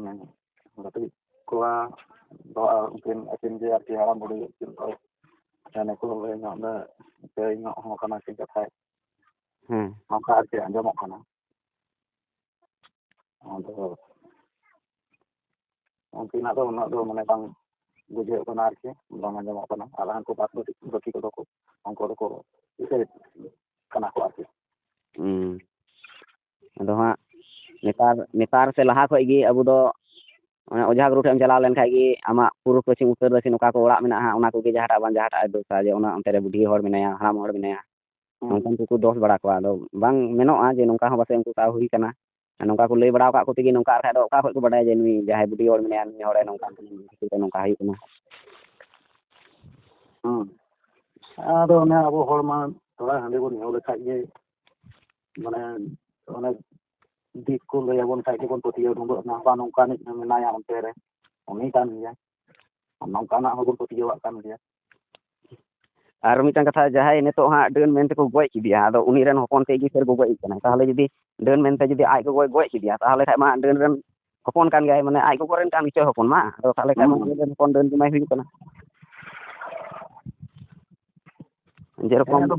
ᱦᱮᱸ, ᱜᱟᱛᱮ ᱠᱚᱲᱟ ᱫᱚ ᱟᱨ ᱩᱱᱠᱤᱱ ᱟᱹᱠᱤᱱ ᱜᱮ ᱟᱨᱠᱤ ᱦᱟᱲᱟᱢ ᱵᱩᱲᱦᱤ ᱟᱹᱠᱤᱱ ᱫᱚ ᱱᱩᱠᱩ ᱤᱧ ᱧᱚᱜ ᱞᱮ, ᱤᱧ ᱧᱚᱜ ᱦᱚᱸ ᱠᱟᱱᱟ ᱠᱤᱱ ᱠᱟᱛᱷᱟᱭ᱾ ᱦᱮᱸ᱾ ᱱᱚᱝᱠᱟ ᱟᱨᱠᱤ ᱟᱸᱡᱚᱢᱚᱜ ᱠᱟᱱᱟ᱾ ᱟᱫᱚ ᱩᱱᱠᱤᱱᱟᱜ ᱫᱚ ᱩᱱᱟᱹᱜ ᱫᱚ ᱢᱟᱱᱮ ᱵᱟᱝ ᱵᱩᱡᱷᱟᱹᱜ ᱠᱟᱱᱟ ᱟᱨᱠᱤ, ᱵᱟᱝ ᱟᱸᱡᱚᱢᱚᱜ ᱠᱟᱱᱟ᱾ ᱟᱨ ᱦᱟᱱᱠᱩ ᱵᱟᱫ ᱵᱟᱹᱠᱤ, ᱵᱟᱹᱠᱤ ᱠᱚᱫᱚ ᱠᱚ, ᱩᱱᱠᱩ ᱫᱚᱠᱚ ᱤᱥᱟᱹᱭ ᱠᱟᱱᱟ ᱠᱚ ᱟᱨᱠᱤ᱾ ᱦᱩᱸ᱾ ᱟᱫᱚ ᱦᱟᱸᱜ ᱱᱮᱛᱟᱨ, ᱱᱮᱛᱟᱨ ᱥᱮ ᱞᱟᱦᱟ ᱠᱷᱚᱡ ᱜᱮ ᱟᱵᱚ ᱫᱚ ᱚᱱᱮ ᱚᱡᱷᱟ ᱜᱩᱨᱩ ᱴᱷᱮᱱ ᱮᱢ ᱪᱟᱞᱟᱣ ᱞᱮᱱᱠᱷᱟᱡ ᱜᱮ ᱟᱢᱟᱜ ᱯᱩᱨᱩᱵ, ᱯᱚᱪᱷᱤᱢ, ᱩᱛᱛᱚᱨ, ᱫᱚᱠᱷᱤᱱ ᱚᱠᱟ ᱠᱚ ᱚᱲᱟᱜ ᱢᱮᱱᱟᱜᱼᱟ ᱦᱟᱸᱜ, ᱚᱱᱟ ᱠᱚᱜᱮ ᱡᱟᱦᱟᱸᱴᱟᱜ ᱵᱟᱝ ᱡᱟᱦᱟᱸᱴᱟᱜ ᱮ ᱫᱳᱥᱟ, ᱡᱮ ᱚᱱᱟ ᱚᱱᱛᱮ ᱨᱮ ᱵᱩᱰᱷᱤ ᱦᱚᱲ ᱢᱮᱱᱟᱭᱟ, ᱦᱟᱲᱟᱢ ᱦᱚᱲ ᱢᱮᱱᱟᱭᱟ, ᱦᱩᱸ᱾ ᱱᱚᱝᱠᱟᱱ ᱠᱚᱠᱚ ᱫᱳᱥ ᱵᱟᱲᱟ ᱠᱚᱣᱟ᱾ ᱟᱫᱚ ᱵᱟᱝ ᱢᱮᱱᱚᱜᱼᱟ ᱡᱮ ᱱᱚᱝᱠᱟ ᱦᱚᱸ ᱯᱟᱥᱮᱡ ᱩᱱᱠᱩ ᱥᱟᱶ ᱦᱩᱭ ᱠᱟᱱᱟ᱾ ᱟᱨ ᱱᱚᱝᱠᱟ ᱠᱚ ᱞᱟᱹᱭ ᱵᱟᱲᱟ ᱟᱠᱟᱫ ᱠᱚ ᱛᱮᱜᱮ ᱱᱚᱝᱠᱟ, ᱟᱨ ᱠᱷᱟᱡ ᱫᱚ ᱚᱠᱟ ᱠᱷᱚᱡ ᱠᱚ ᱵᱟᱰᱟᱭᱟ ᱡᱮ ᱱᱩᱭ ᱡᱟᱦᱟᱸᱭ ᱵᱩᱰᱷᱤ ᱦᱚᱲ ᱢᱮᱱᱟᱭᱟ, ᱱᱩᱭ ᱦᱚᱲᱮ ᱱᱚᱝᱠᱟ ᱠᱟᱱᱟ, ᱱᱚᱝᱠᱟ ᱠᱷᱟᱹᱛᱤᱨ ᱛᱮ ᱱᱚᱝᱠᱟ ᱦᱩᱭᱩᱜ ᱠᱟᱱᱟ? ᱦᱩᱸ᱾ ᱟᱫᱚ ᱚᱱᱮ ᱟᱵᱚ ᱦᱚᱲ ᱢᱟ ᱛᱷᱚᱲᱟ ᱦᱟᱺᱰᱤ ᱵᱚᱱ ᱧᱩ ᱞᱮᱠᱷᱟᱡ ᱜᱮ, ᱢᱟᱱᱮ, ᱚᱱᱮ ᱫᱤᱠ ᱠᱚ ᱞᱟᱹᱭ ᱟᱵᱚᱱ ᱠᱷᱟᱡ ᱜᱮᱵᱚᱱ ᱯᱟᱹᱛᱭᱟᱹᱣ ᱰᱷᱩᱸᱜᱟᱹᱜ ᱱᱟ, ᱵᱟ ᱱᱚᱝᱠᱟᱱᱤᱡ ᱢᱮᱱᱟᱭᱟ ᱚᱱᱛᱮ ᱨᱮ, ᱩᱱᱤ ᱠᱟᱱ ᱜᱮᱭᱟ, ᱱᱚᱝᱠᱟᱱᱟᱜ ᱦᱚᱸᱵᱚᱱ ᱯᱟᱹᱛᱭᱟᱹᱣᱟᱜ ᱠᱟᱱ ᱜᱮᱭᱟ᱾ ᱟᱨ ᱢᱤᱫᱴᱟᱝ ᱠᱟᱛᱷᱟ, ᱡᱟᱦᱟᱸᱭ ᱱᱤᱛᱚᱜ ᱦᱟᱸᱜ ᱰᱟᱹᱱ ᱢᱮᱱᱛᱮᱠᱚ ᱜᱚᱡ ᱠᱮᱫᱮᱭᱟ, ᱟᱫᱚ ᱩᱱᱤ ᱨᱮᱱ ᱦᱚᱯᱚᱱ ᱛᱮᱫ ᱜᱮ ᱥᱮᱨ ᱜᱚᱜᱚᱡ ᱠᱟᱱᱟᱭ, ᱛᱟᱦᱚᱞᱮ ᱡᱩᱫᱤ ᱰᱟᱹᱱ ᱢᱮᱱᱛᱮ ᱡᱩᱫᱤ ᱟᱡ ᱜᱚᱜᱚᱭ ᱜᱚᱡ ᱠᱮᱫᱮᱭᱟ, ᱛᱟᱦᱚᱞᱮ ᱠᱷᱟᱡ ᱢᱟ ᱰᱟᱹᱱ ᱨᱮᱱ ᱦᱚᱯᱚᱱ ᱠᱟᱱ ᱜᱮᱭᱟᱭ, ᱢᱟᱱᱮ ᱟᱡ ᱜᱚᱜᱚ ᱨᱮᱱ ᱠᱟᱱ ᱜᱮᱪᱚᱭ ᱦᱚᱯᱚᱱ ᱢᱟ, ᱟᱫᱚ ᱛᱟᱦᱚᱞᱮ ᱠᱷᱟᱡ ᱢᱟ ᱦᱩᱸ᱾ ᱰᱟᱹᱱ ᱨᱮᱱ ᱦᱚᱯᱚᱱ ᱰᱟᱹᱱ ᱜᱮ ᱢᱟᱭ ᱦᱩᱭᱩᱜ ᱠᱟᱱᱟ᱾ ᱡᱮᱨᱚᱠᱚᱢ, ᱦᱮᱸ, ᱟᱫᱚ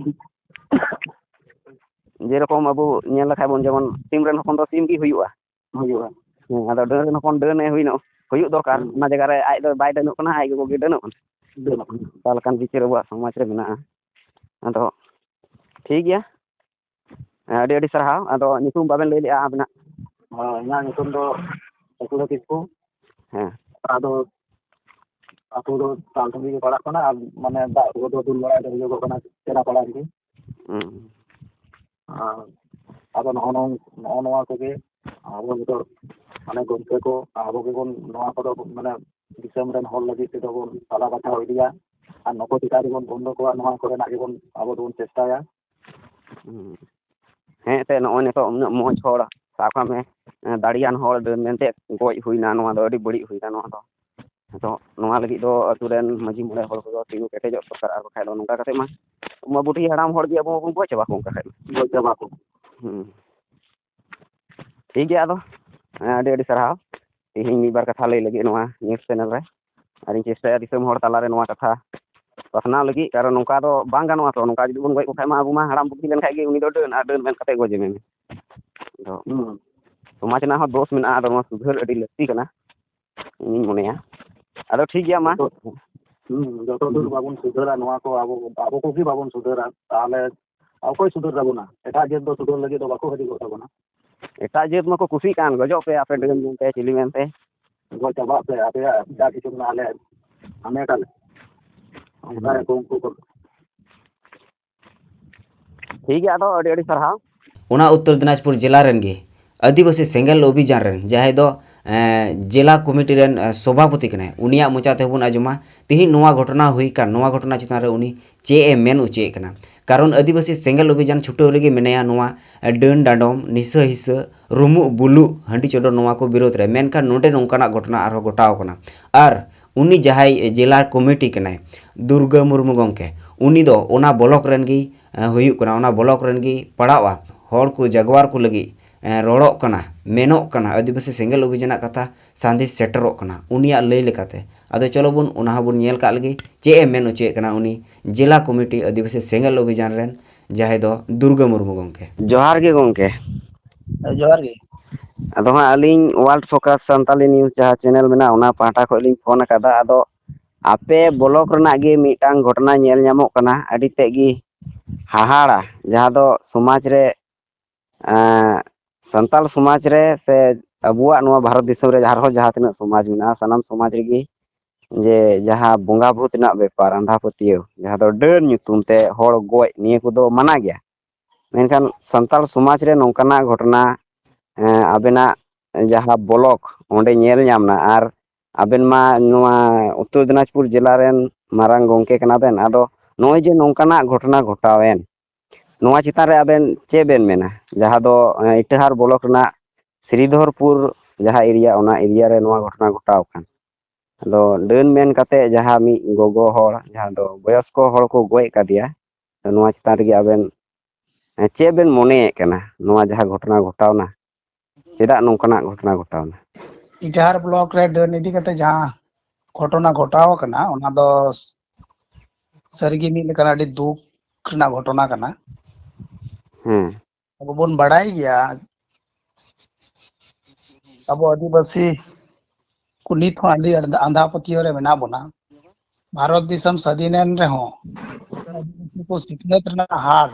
ᱡᱮᱨᱚᱠᱚᱢ ᱟᱵᱚ ᱧᱮᱞ ᱞᱮᱠᱷᱟᱡ ᱵᱚᱱ, ᱡᱮᱢᱚᱱ ᱥᱤᱢ ᱨᱮᱱ ᱦᱚᱯᱚᱱ ᱫᱚ ᱥᱤᱢ ᱜᱮ ᱦᱩᱭᱩᱜᱼᱟ᱾ ᱦᱩᱭᱩᱜᱼᱟ᱾ ᱦᱮᱸ, ᱟᱫᱚ ᱰᱟᱹᱱ ᱨᱮᱱ ᱦᱚᱯᱚᱱ ᱰᱟᱹᱱ ᱮ ᱦᱩᱭᱩᱜ, ᱦᱩᱭᱩᱜ ᱫᱚᱨᱠᱟᱨ᱾ ᱦᱩᱸ᱾ ᱚᱱᱟ ᱡᱟᱭᱜᱟ ᱨᱮ ᱟᱡ ᱫᱚ ᱵᱟᱭ ᱰᱟᱹᱱᱚᱜ ᱠᱟᱱᱟ, ᱟᱡ ᱜᱚᱜᱚ ᱜᱮ ᱰᱟᱹᱱᱚᱜ ᱠᱟᱱᱟ᱾ ᱚᱱᱠᱟ ᱞᱮᱠᱟᱱ ᱵᱤᱪᱟᱹᱨ ᱟᱵᱚᱣᱟᱜ ᱥᱚᱢᱟᱡᱽ ᱨᱮ ᱢᱮᱱᱟᱜᱼᱟ᱾ ᱟᱫᱚ ᱴᱷᱤᱠ ᱜᱮᱭᱟ, ᱟᱹᱰᱤ ᱟᱹᱰᱤ ᱥᱟᱨᱦᱟᱣ᱾ ᱟᱫᱚ ᱧᱩᱛᱩᱢ ᱵᱟᱵᱮᱱ ᱞᱟᱹᱭ ᱞᱮᱜᱼᱟ ᱟᱵᱮᱱᱟᱜ? ᱦᱳᱭ, ᱤᱧᱟᱹᱜ ᱧᱩᱛᱩᱢ ᱫᱚ ᱥᱟᱹᱠᱩᱲᱟ ᱠᱤᱥᱠᱩ᱾ ᱦᱮᱸ᱾ ᱟᱫᱚ ᱟᱹᱛᱩ ᱫᱚ ᱛᱟᱞᱰᱩᱝᱨᱤ ᱜᱮ ᱯᱟᱲᱟᱜ ᱠᱟᱱᱟ, ᱟᱨ ᱢᱟᱱᱮ ᱫᱟᱜ ᱠᱚᱫᱚ ᱫᱩᱞ ᱵᱟᱲᱟᱭ ᱫᱚ ᱦᱩᱭᱩᱜᱚᱜ ᱠᱟᱱᱟ ᱪᱮᱨᱟᱯᱟᱲᱟ ᱨᱮᱜᱮ᱾ ᱦᱩᱸ᱾ ᱟᱨ ᱟᱫᱚ ᱱᱚᱜᱼᱚ ᱱᱚᱣᱟ, ᱱᱚᱜᱼᱚ ᱱᱚᱣᱟ ᱠᱚᱜᱮ ᱟᱵᱚ ᱱᱤᱛᱚᱜ ᱢᱟᱱᱮ ᱜᱚᱢᱠᱮ ᱠᱚ ᱟᱵᱚ ᱜᱮᱵᱚᱱ ᱱᱚᱣᱟ ᱠᱚᱫᱚ ᱢᱟᱱᱮ ᱫᱤᱥᱚᱢ ᱨᱮᱱ ᱦᱚᱲ ᱞᱟᱹᱜᱤᱫ ᱛᱮᱫᱚ ᱵᱚᱱ ᱥᱟᱞᱟ ᱵᱟᱪᱷᱟᱣ ᱤᱫᱤᱭᱟ᱾ ᱟᱨ ᱱᱩᱠᱩ ᱪᱮᱛᱟᱱ ᱨᱮᱵᱚᱱ ᱵᱚᱱᱫᱚ ᱠᱚᱣᱟ, ᱱᱚᱣᱟ ᱠᱚᱨᱮᱱᱟᱜ ᱜᱮᱵᱚᱱ ᱟᱵᱚ ᱫᱚᱵᱚᱱ ᱪᱮᱥᱴᱟᱭᱟ᱾ ᱦᱩᱸ᱾ ᱦᱮᱸ, ᱮᱱᱛᱮᱫ ᱱᱚᱜᱼᱚᱭ ᱱᱤᱛᱚᱜ ᱩᱱᱟᱹᱜ ᱢᱚᱡᱽ ᱦᱚᱲ, ᱥᱟᱵ ᱠᱟᱜ ᱢᱮ, ᱫᱟᱲᱮᱭᱟᱱ ᱦᱚᱲ ᱰᱟᱹᱱ ᱢᱮᱱᱛᱮ ᱜᱚᱡ ᱦᱩᱭᱱᱟ, ᱱᱚᱣᱟ ᱫᱚ ᱟᱹᱰᱤ ᱵᱟᱹᱲᱤᱡ ᱦᱩᱭᱱᱟ᱾ ᱱᱚᱣᱟ ᱫᱚ ᱱᱤᱛᱚᱜ ᱱᱚᱣᱟ ᱞᱟᱹᱜᱤᱫ ᱫᱚ ᱟᱹᱛᱩ ᱨᱮᱱ ᱢᱟᱹᱡᱷᱤ ᱢᱚᱬᱮ ᱦᱚᱲ ᱠᱚᱫᱚ ᱛᱤᱸᱜᱩ ᱠᱮᱴᱮᱡᱚᱜ ᱫᱚᱨᱠᱟᱨ, ᱟᱨ ᱵᱟᱠᱷᱟᱡ ᱫᱚ ᱱᱚᱝᱠᱟ ᱠᱟᱛᱮ ᱢᱟ ᱢᱟ ᱵᱩᱰᱷᱤ ᱦᱟᱲᱟᱢ ᱦᱚᱲ ᱜᱮ ᱟᱵᱚ ᱢᱟᱵᱚᱱ ᱜᱚᱡ ᱪᱟᱵᱟ ᱠᱚ ᱚᱱᱠᱟ ᱠᱷᱟᱡ ᱢᱟ᱾ ᱜᱚᱡ ᱪᱟᱵᱟ ᱠᱚ᱾ ᱦᱩᱸ᱾ ᱴᱷᱤᱠ ᱜᱮᱭᱟ, ᱟᱫᱚ, ᱦᱮᱸ, ᱟᱹᱰᱤ ᱟᱹᱰᱤ ᱥᱟᱨᱦᱟᱣ ᱛᱮᱦᱮᱧ ᱢᱤᱫ ᱵᱟᱨ ᱠᱟᱛᱷᱟ ᱞᱟᱹᱭ ᱞᱟᱹᱜᱤᱫ ᱱᱚᱣᱟ news channel ᱨᱮ᱾ ᱟᱨᱤᱧ ᱪᱮᱥᱴᱟᱭᱟ ᱫᱤᱥᱚᱢ ᱦᱚᱲ ᱛᱟᱞᱟᱨᱮ ᱱᱚᱣᱟ ᱠᱟᱛᱷᱟ ᱯᱟᱥᱱᱟᱣ ᱞᱟᱹᱜᱤᱫ, ᱠᱟᱨᱚᱱ ᱱᱚᱝᱠᱟ ᱫᱚ ᱵᱟᱝ ᱜᱟᱱᱚᱜᱼᱟ ᱛᱚ᱾ ᱱᱚᱝᱠᱟ ᱡᱩᱫᱤ ᱵᱚᱱ ᱜᱚᱡ ᱠᱚ ᱠᱷᱟᱡ ᱢᱟ ᱟᱵᱚ ᱢᱟ ᱦᱟᱲᱟᱢ ᱵᱩᱰᱷᱤ ᱞᱮᱱᱠᱷᱟᱡ ᱜᱮ ᱩᱱᱤ ᱫᱚ ᱰᱟᱹᱱ, ᱟᱨ ᱰᱟᱹᱱ ᱢᱮᱱ ᱠᱟᱛᱮ ᱜᱚᱡᱮ ᱢᱮ᱾ ᱟᱫᱚ ᱦᱩᱸ᱾ ᱥᱚᱢᱟᱡᱽ ᱨᱮᱱᱟᱜ ᱦᱚᱸ ᱫᱳᱥ ᱢᱮᱱᱟᱜᱼᱟ, ᱟᱫᱚ ᱱᱚᱣᱟ ᱥᱩᱫᱷᱟᱹᱨ ᱟᱹᱰᱤ ᱞᱟᱹᱠᱛᱤ ᱠᱟᱱᱟ ᱤᱧᱤᱧ ᱢᱚᱱᱮᱭᱟ᱾ ᱟᱫᱚ ᱴᱷᱤᱠ ᱜᱮᱭᱟ ᱢᱟ᱾ ᱡᱚᱛᱚ, ᱦᱩᱸ, ᱡᱚᱛᱚ ᱫᱤᱱ ᱵᱟᱵᱚᱱ ᱥᱩᱫᱷᱟᱹᱨᱟ ᱱᱚᱣᱟ ᱠᱚ, ᱟᱵᱚ, ᱟᱵᱚ ᱠᱚᱜᱮ ᱵᱟᱵᱚᱱ ᱥᱩᱫᱷᱟᱹᱨᱟ, ᱛᱟᱦᱚᱞᱮ ᱚᱠᱚᱭ ᱥᱩᱫᱷᱟᱹᱨ ᱛᱟᱵᱚᱱᱟ? ᱮᱴᱟᱜ ᱡᱟᱹᱛ ᱫᱚ ᱥᱩᱫᱷᱟᱹᱨ ᱞᱟᱹᱜᱤᱫ ᱫᱚ ᱵᱟᱠᱚ ᱦᱤᱡᱩᱜᱚᱜ ᱛᱟᱵᱚᱱᱟ᱾ ᱮᱴᱟᱜ ᱡᱟᱹᱛ ᱢᱟᱠᱚ ᱠᱩᱥᱤᱜ ᱠᱟᱱ, ᱜᱚᱡᱚᱜ ᱯᱮ ᱟᱯᱮ ᱰᱟᱹᱱ ᱢᱮᱱᱛᱮ, ᱪᱤᱞᱤ ᱢᱮᱱᱛᱮ᱾ ᱜᱚᱡ ᱪᱟᱵᱟᱜ ᱯᱮ, ᱟᱯᱮᱭᱟᱜ ᱡᱟ ᱠᱤᱪᱷᱩ ᱢᱮᱱᱟᱜᱼᱟ, ᱟᱞᱮ ᱦᱟᱢᱮᱴᱟᱞᱮ᱾ ᱚᱱᱠᱟ ᱜᱮᱠᱚ ᱩᱱᱠᱩ ᱠᱚ᱾ ᱴᱷᱤᱠ ᱜᱮᱭᱟ, ᱟᱫᱚ ᱟᱹᱰᱤ ᱟᱹᱰᱤ ᱥᱟᱨᱦᱟᱣ᱾ ᱚᱱᱟ ᱩᱛᱛᱚᱨ ᱫᱤᱱᱟᱡᱽᱯᱩᱨ ᱡᱮᱞᱟ ᱨᱮᱱ ᱜᱮ ᱟᱹᱫᱤᱵᱟᱹᱥᱤ ᱥᱮᱸᱜᱮᱞ ᱚᱵᱷᱤᱡᱟᱱ ᱨᱮᱱ ᱡᱟᱦᱟᱸᱭ ᱫᱚ, ᱮᱸ, ᱡᱮᱞᱟ ᱠᱚᱢᱤᱴᱤ ᱨᱮᱱ, ᱮᱸ, ᱥᱚᱵᱷᱟᱯᱚᱛᱤ ᱠᱟᱱᱟᱭ, ᱩᱱᱤᱭᱟᱜ ᱢᱚᱪᱟ ᱛᱮᱦᱚᱸ ᱵᱚᱱ ᱟᱸᱡᱚᱢᱟ ᱛᱤᱦᱤᱧ ᱱᱚᱣᱟ ᱜᱷᱚᱴᱚᱱᱟ ᱦᱩᱭ ᱠᱟᱱ, ᱱᱚᱣᱟ ᱜᱷᱚᱴᱚᱱᱟ ᱪᱮᱛᱟᱱ ᱨᱮ ᱩᱱᱤ ᱪᱮᱫ ᱮ ᱢᱮᱱ ᱚᱪᱚᱭᱮᱫ ᱠᱟᱱᱟ᱾ ᱠᱟᱨᱚᱱ ᱟᱹᱫᱤᱵᱟᱹᱥᱤ ᱥᱮᱸᱜᱮᱞ ᱚᱵᱷᱤᱡᱟᱱ ᱪᱷᱩᱴᱟᱹᱣ ᱨᱮᱜᱮ ᱢᱮᱱᱟᱭᱟ ᱱᱚᱣᱟ, ᱮᱸ, ᱰᱟᱹᱱ ᱰᱟᱸᱰᱚᱢ, ᱱᱤᱥᱟᱹ ᱦᱤᱥᱟᱹ, ᱨᱩᱢᱩᱜ ᱵᱩᱞᱩᱜ, ᱦᱟᱺᱰᱤ ᱪᱚᱰᱚᱨ, ᱱᱚᱣᱟ ᱠᱚ ᱵᱤᱨᱳᱫᱷ ᱨᱮ᱾ ᱢᱮᱱᱠᱷᱟᱱ ᱱᱚᱰᱮ ᱱᱚᱝᱠᱟᱱᱟᱜ ᱜᱷᱚᱴᱚᱱᱟ ᱟᱨᱦᱚᱸ ᱜᱷᱚᱴᱟᱣ ᱠᱟᱱᱟ᱾ ᱟᱨ ᱩᱱᱤ ᱡᱟᱦᱟᱸᱭ ᱡᱮᱞᱟ ᱠᱚᱢᱤᱴᱤ ᱠᱟᱱᱟᱭ, ᱫᱩᱨᱜᱟᱹ ᱢᱩᱨᱢᱩ ᱜᱚᱢᱠᱮ, ᱩᱱᱤ ᱫᱚ ᱚᱱᱟ ᱵᱞᱚᱠ ᱨᱮᱱ ᱜᱮ, ᱮᱸ, ᱦᱩᱭᱩᱜ ᱠᱟᱱᱟ, ᱚᱱᱟ ᱵᱞᱚᱠ ᱨᱮᱱ ᱜᱮ ᱯᱟᱲᱟᱜᱼᱟ᱾ ᱦᱚᱲ ᱠᱚ ᱡᱟᱜᱣᱟᱨ ᱠᱚ ᱞᱟᱹᱜᱤᱫ, ᱮᱸ, ᱨᱚᱲᱚᱜ ᱠᱟᱱᱟ, ᱢᱮᱱᱚᱜ ᱠᱟᱱᱟ, ᱟᱹᱫᱤᱵᱟᱹᱥᱤ ᱥᱮᱸᱜᱮᱞ ᱚᱵᱷᱤᱡᱟᱱᱟᱜ ᱠᱟᱛᱷᱟ ᱥᱟᱸᱫᱮᱥ ᱥᱮᱴᱮᱨᱚᱜ ᱠᱟᱱᱟ ᱩᱱᱤᱭᱟᱜ ᱞᱟᱹᱭ ᱞᱮᱠᱟᱛᱮ᱾ ᱟᱫᱚ ᱪᱚᱞᱚ ᱵᱚᱱ ᱚᱱᱟ ᱦᱚᱸᱵᱚᱱ ᱧᱮᱞ ᱠᱟᱜ ᱞᱮᱜᱮ, ᱪᱮᱫ ᱮ ᱢᱮᱱ ᱚᱪᱚᱭᱮᱫ ᱠᱟᱱᱟ ᱩᱱᱤ ᱡᱮᱞᱟ ᱠᱚᱢᱤᱴᱤ ᱟᱹᱫᱤᱵᱟᱹᱥᱤ ᱥᱮᱸᱜᱮᱞ ᱚᱵᱷᱤᱡᱟᱱ ᱨᱮᱱ ᱡᱟᱦᱟᱸᱭ ᱫᱚ ᱫᱩᱨᱜᱟᱹ ᱢᱩᱨᱢᱩ ᱜᱚᱢᱠᱮ᱾ ᱡᱚᱦᱟᱨ ᱜᱮ ᱜᱚᱢᱠᱮ᱾ ᱦᱮᱸ, ᱡᱚᱦᱟᱨ ᱜᱮ᱾ ᱟᱫᱚ ᱦᱟᱸᱜ ᱟᱹᱞᱤᱧ World Focus ᱥᱟᱱᱛᱟᱞᱤ news ᱡᱟᱦᱟᱸ channel ᱢᱮᱱᱟᱜᱼᱟ, ᱚᱱᱟ ᱯᱟᱦᱴᱟ ᱠᱷᱚᱱ ᱞᱤᱧ ᱯᱷᱳᱱ ᱟᱠᱟᱫᱟ᱾ ᱟᱫᱚ ᱟᱯᱮ ᱵᱞᱚᱠ ᱨᱮᱱᱟᱜ ᱜᱮ ᱢᱤᱫᱴᱟᱝ ᱜᱷᱚᱴᱚᱱᱟ ᱧᱮᱞ ᱧᱟᱢᱚᱜ ᱠᱟᱱᱟ, ᱟᱹᱰᱤ ᱛᱮᱫ ᱜᱮ ᱦᱟᱦᱟᱲᱟ, ᱡᱟᱦᱟᱸ ᱫᱚ ᱥᱚᱢᱟᱡᱽ ᱨᱮ, ᱮᱸ, ᱥᱟᱱᱛᱟᱲ ᱥᱚᱢᱟᱡᱽ ᱨᱮ ᱥᱮ ᱟᱵᱚᱣᱟᱜ ᱱᱚᱣᱟ ᱵᱷᱟᱨᱚᱛ ᱫᱤᱥᱚᱢ ᱨᱮ ᱟᱨᱦᱚᱸ ᱡᱟᱦᱟᱸ ᱛᱤᱱᱟᱹᱜ ᱥᱚᱢᱟᱡᱽ ᱢᱮᱱᱟᱜᱼᱟ, ᱥᱟᱱᱟᱢ ᱥᱚᱢᱟᱡᱽ ᱨᱮᱜᱮ ᱡᱮ ᱡᱟᱦᱟᱸ ᱵᱚᱸᱜᱟ ᱵᱷᱩᱛ ᱨᱮᱱᱟᱜ ᱵᱮᱯᱟᱨ, ᱟᱸᱫᱷᱟ ᱯᱟᱹᱛᱭᱟᱹᱣ, ᱡᱟᱦᱟᱸ ᱫᱚ ᱰᱟᱹᱱ ᱧᱩᱛᱩᱢ ᱛᱮ ᱦᱚᱲ ᱜᱚᱡ, ᱱᱤᱭᱟᱹ ᱠᱚᱫᱚ ᱢᱟᱱᱟ ᱜᱮᱭᱟ᱾ ᱢᱮᱱᱠᱷᱟᱱ ᱥᱟᱱᱛᱟᱲ ᱥᱚᱢᱟᱡᱽ ᱨᱮ ᱱᱚᱝᱠᱟᱱᱟᱜ ᱜᱷᱚᱴᱚᱱᱟ, ᱮᱸ, ᱟᱵᱮᱱᱟᱜ ᱡᱟᱦᱟᱸ ᱵᱞᱚᱠ ᱚᱸᱰᱮ ᱧᱮᱞ ᱧᱟᱢ ᱮᱱᱟ, ᱟᱨ ᱟᱵᱮᱱ ᱢᱟ ᱱᱚᱣᱟ ᱩᱛᱛᱚᱨ ᱫᱤᱱᱟᱡᱽᱯᱩᱨ ᱡᱮᱞᱟ ᱨᱮᱱ ᱢᱟᱨᱟᱝ ᱜᱚᱢᱠᱮ ᱠᱟᱱᱟ ᱵᱮᱱ, ᱟᱫᱚ ᱱᱚᱜᱼᱚᱭ ᱡᱮ ᱱᱚᱝᱠᱟᱱᱟᱜ ᱜᱷᱚᱴᱚᱱᱟ ᱜᱷᱚᱴᱟᱣᱮᱱ, ᱱᱚᱣᱟ ᱪᱮᱛᱟᱱ ᱨᱮ ᱟᱵᱮᱱ ᱪᱮᱫ ᱵᱮᱱ ᱢᱮᱱᱟ? ᱡᱟᱦᱟᱸ ᱫᱚ, ᱮᱸ, ᱤᱴᱟᱹᱦᱟᱨ ᱵᱞᱚᱠ ᱨᱮᱱᱟᱜ ᱥᱨᱤᱫᱷᱚᱨᱯᱩᱨ ᱡᱟᱦᱟᱸ ᱮᱨᱤᱭᱟ, ᱚᱱᱟ ᱮᱨᱤᱭᱟ ᱨᱮ ᱱᱚᱣᱟ ᱜᱷᱚᱴᱚᱱᱟ ᱜᱷᱚᱴᱟᱣ ᱟᱠᱟᱱ᱾ ᱟᱫᱚ ᱰᱟᱹᱱ ᱢᱮᱱ ᱠᱟᱛᱮ ᱡᱟᱦᱟᱸ ᱢᱤᱫ ᱜᱚᱜᱚ ᱦᱚᱲ, ᱡᱟᱦᱟᱸ ᱫᱚ ᱵᱚᱭᱚᱥᱠᱚ ᱦᱚᱲ ᱠᱚ ᱜᱚᱡ ᱠᱟᱫᱮᱭᱟ, ᱱᱚᱣᱟ ᱪᱮᱛᱟᱱ ᱨᱮᱜᱮ ᱟᱵᱮᱱ, ᱮᱸ, ᱪᱮᱫ ᱵᱮᱱ ᱢᱚᱱᱮᱭᱮᱫ ᱠᱟᱱᱟ? ᱱᱚᱣᱟ ᱡᱟᱦᱟᱸ ᱜᱷᱚᱴᱚᱱᱟ ᱜᱷᱚᱴᱟᱣᱱᱟ, ᱪᱮᱫᱟᱜ ᱱᱚᱝᱠᱟᱱᱟᱜ ᱜᱷᱚᱴᱚᱱᱟ ᱜᱷᱚᱴᱟᱣᱱᱟ? ᱤᱴᱟᱦᱟᱨ ᱵᱞᱚᱠ ᱨᱮ ᱰᱟᱹᱱ ᱤᱫᱤ ᱠᱟᱛᱮ ᱡᱟᱦᱟᱸ ᱜᱷᱚᱴᱚᱱᱟ ᱜᱷᱚᱴᱟᱣ ᱟᱠᱟᱱᱟ, ᱚᱱᱟ ᱫᱚ ᱥᱟᱹᱨᱤᱜᱮ ᱢᱤᱫ ᱞᱮᱠᱟᱱ ᱟᱹᱰᱤ ᱫᱩᱠ ᱨᱮᱱᱟᱜ ᱜᱷᱚᱴᱚᱱᱟ ᱠᱟᱱᱟ᱾ ᱦᱮᱸ᱾ ᱟᱵᱚ ᱵᱚᱱ ᱵᱟᱲᱟᱭ ᱜᱮᱭᱟ, ᱟᱵᱚ ᱟᱹᱫᱤᱵᱟᱹᱥᱤ ᱠᱚ ᱱᱤᱛ ᱦᱚᱸ ᱟᱹᱰᱤ ᱟᱸᱫᱷᱟ ᱯᱟᱹᱛᱭᱟᱹᱣ ᱨᱮ ᱢᱮᱱᱟᱜ ᱵᱚᱱᱟ᱾ ᱵᱷᱟᱨᱚᱛ ᱫᱤᱥᱚᱢ ᱥᱟᱹᱫᱷᱤᱱ ᱮᱱ ᱨᱮᱦᱚᱸ ᱟᱹᱫᱤᱵᱟᱹᱥᱤ ᱠᱚ ᱥᱤᱠᱷᱱᱟᱹᱛ ᱨᱮᱱᱟᱜ ᱦᱟᱨ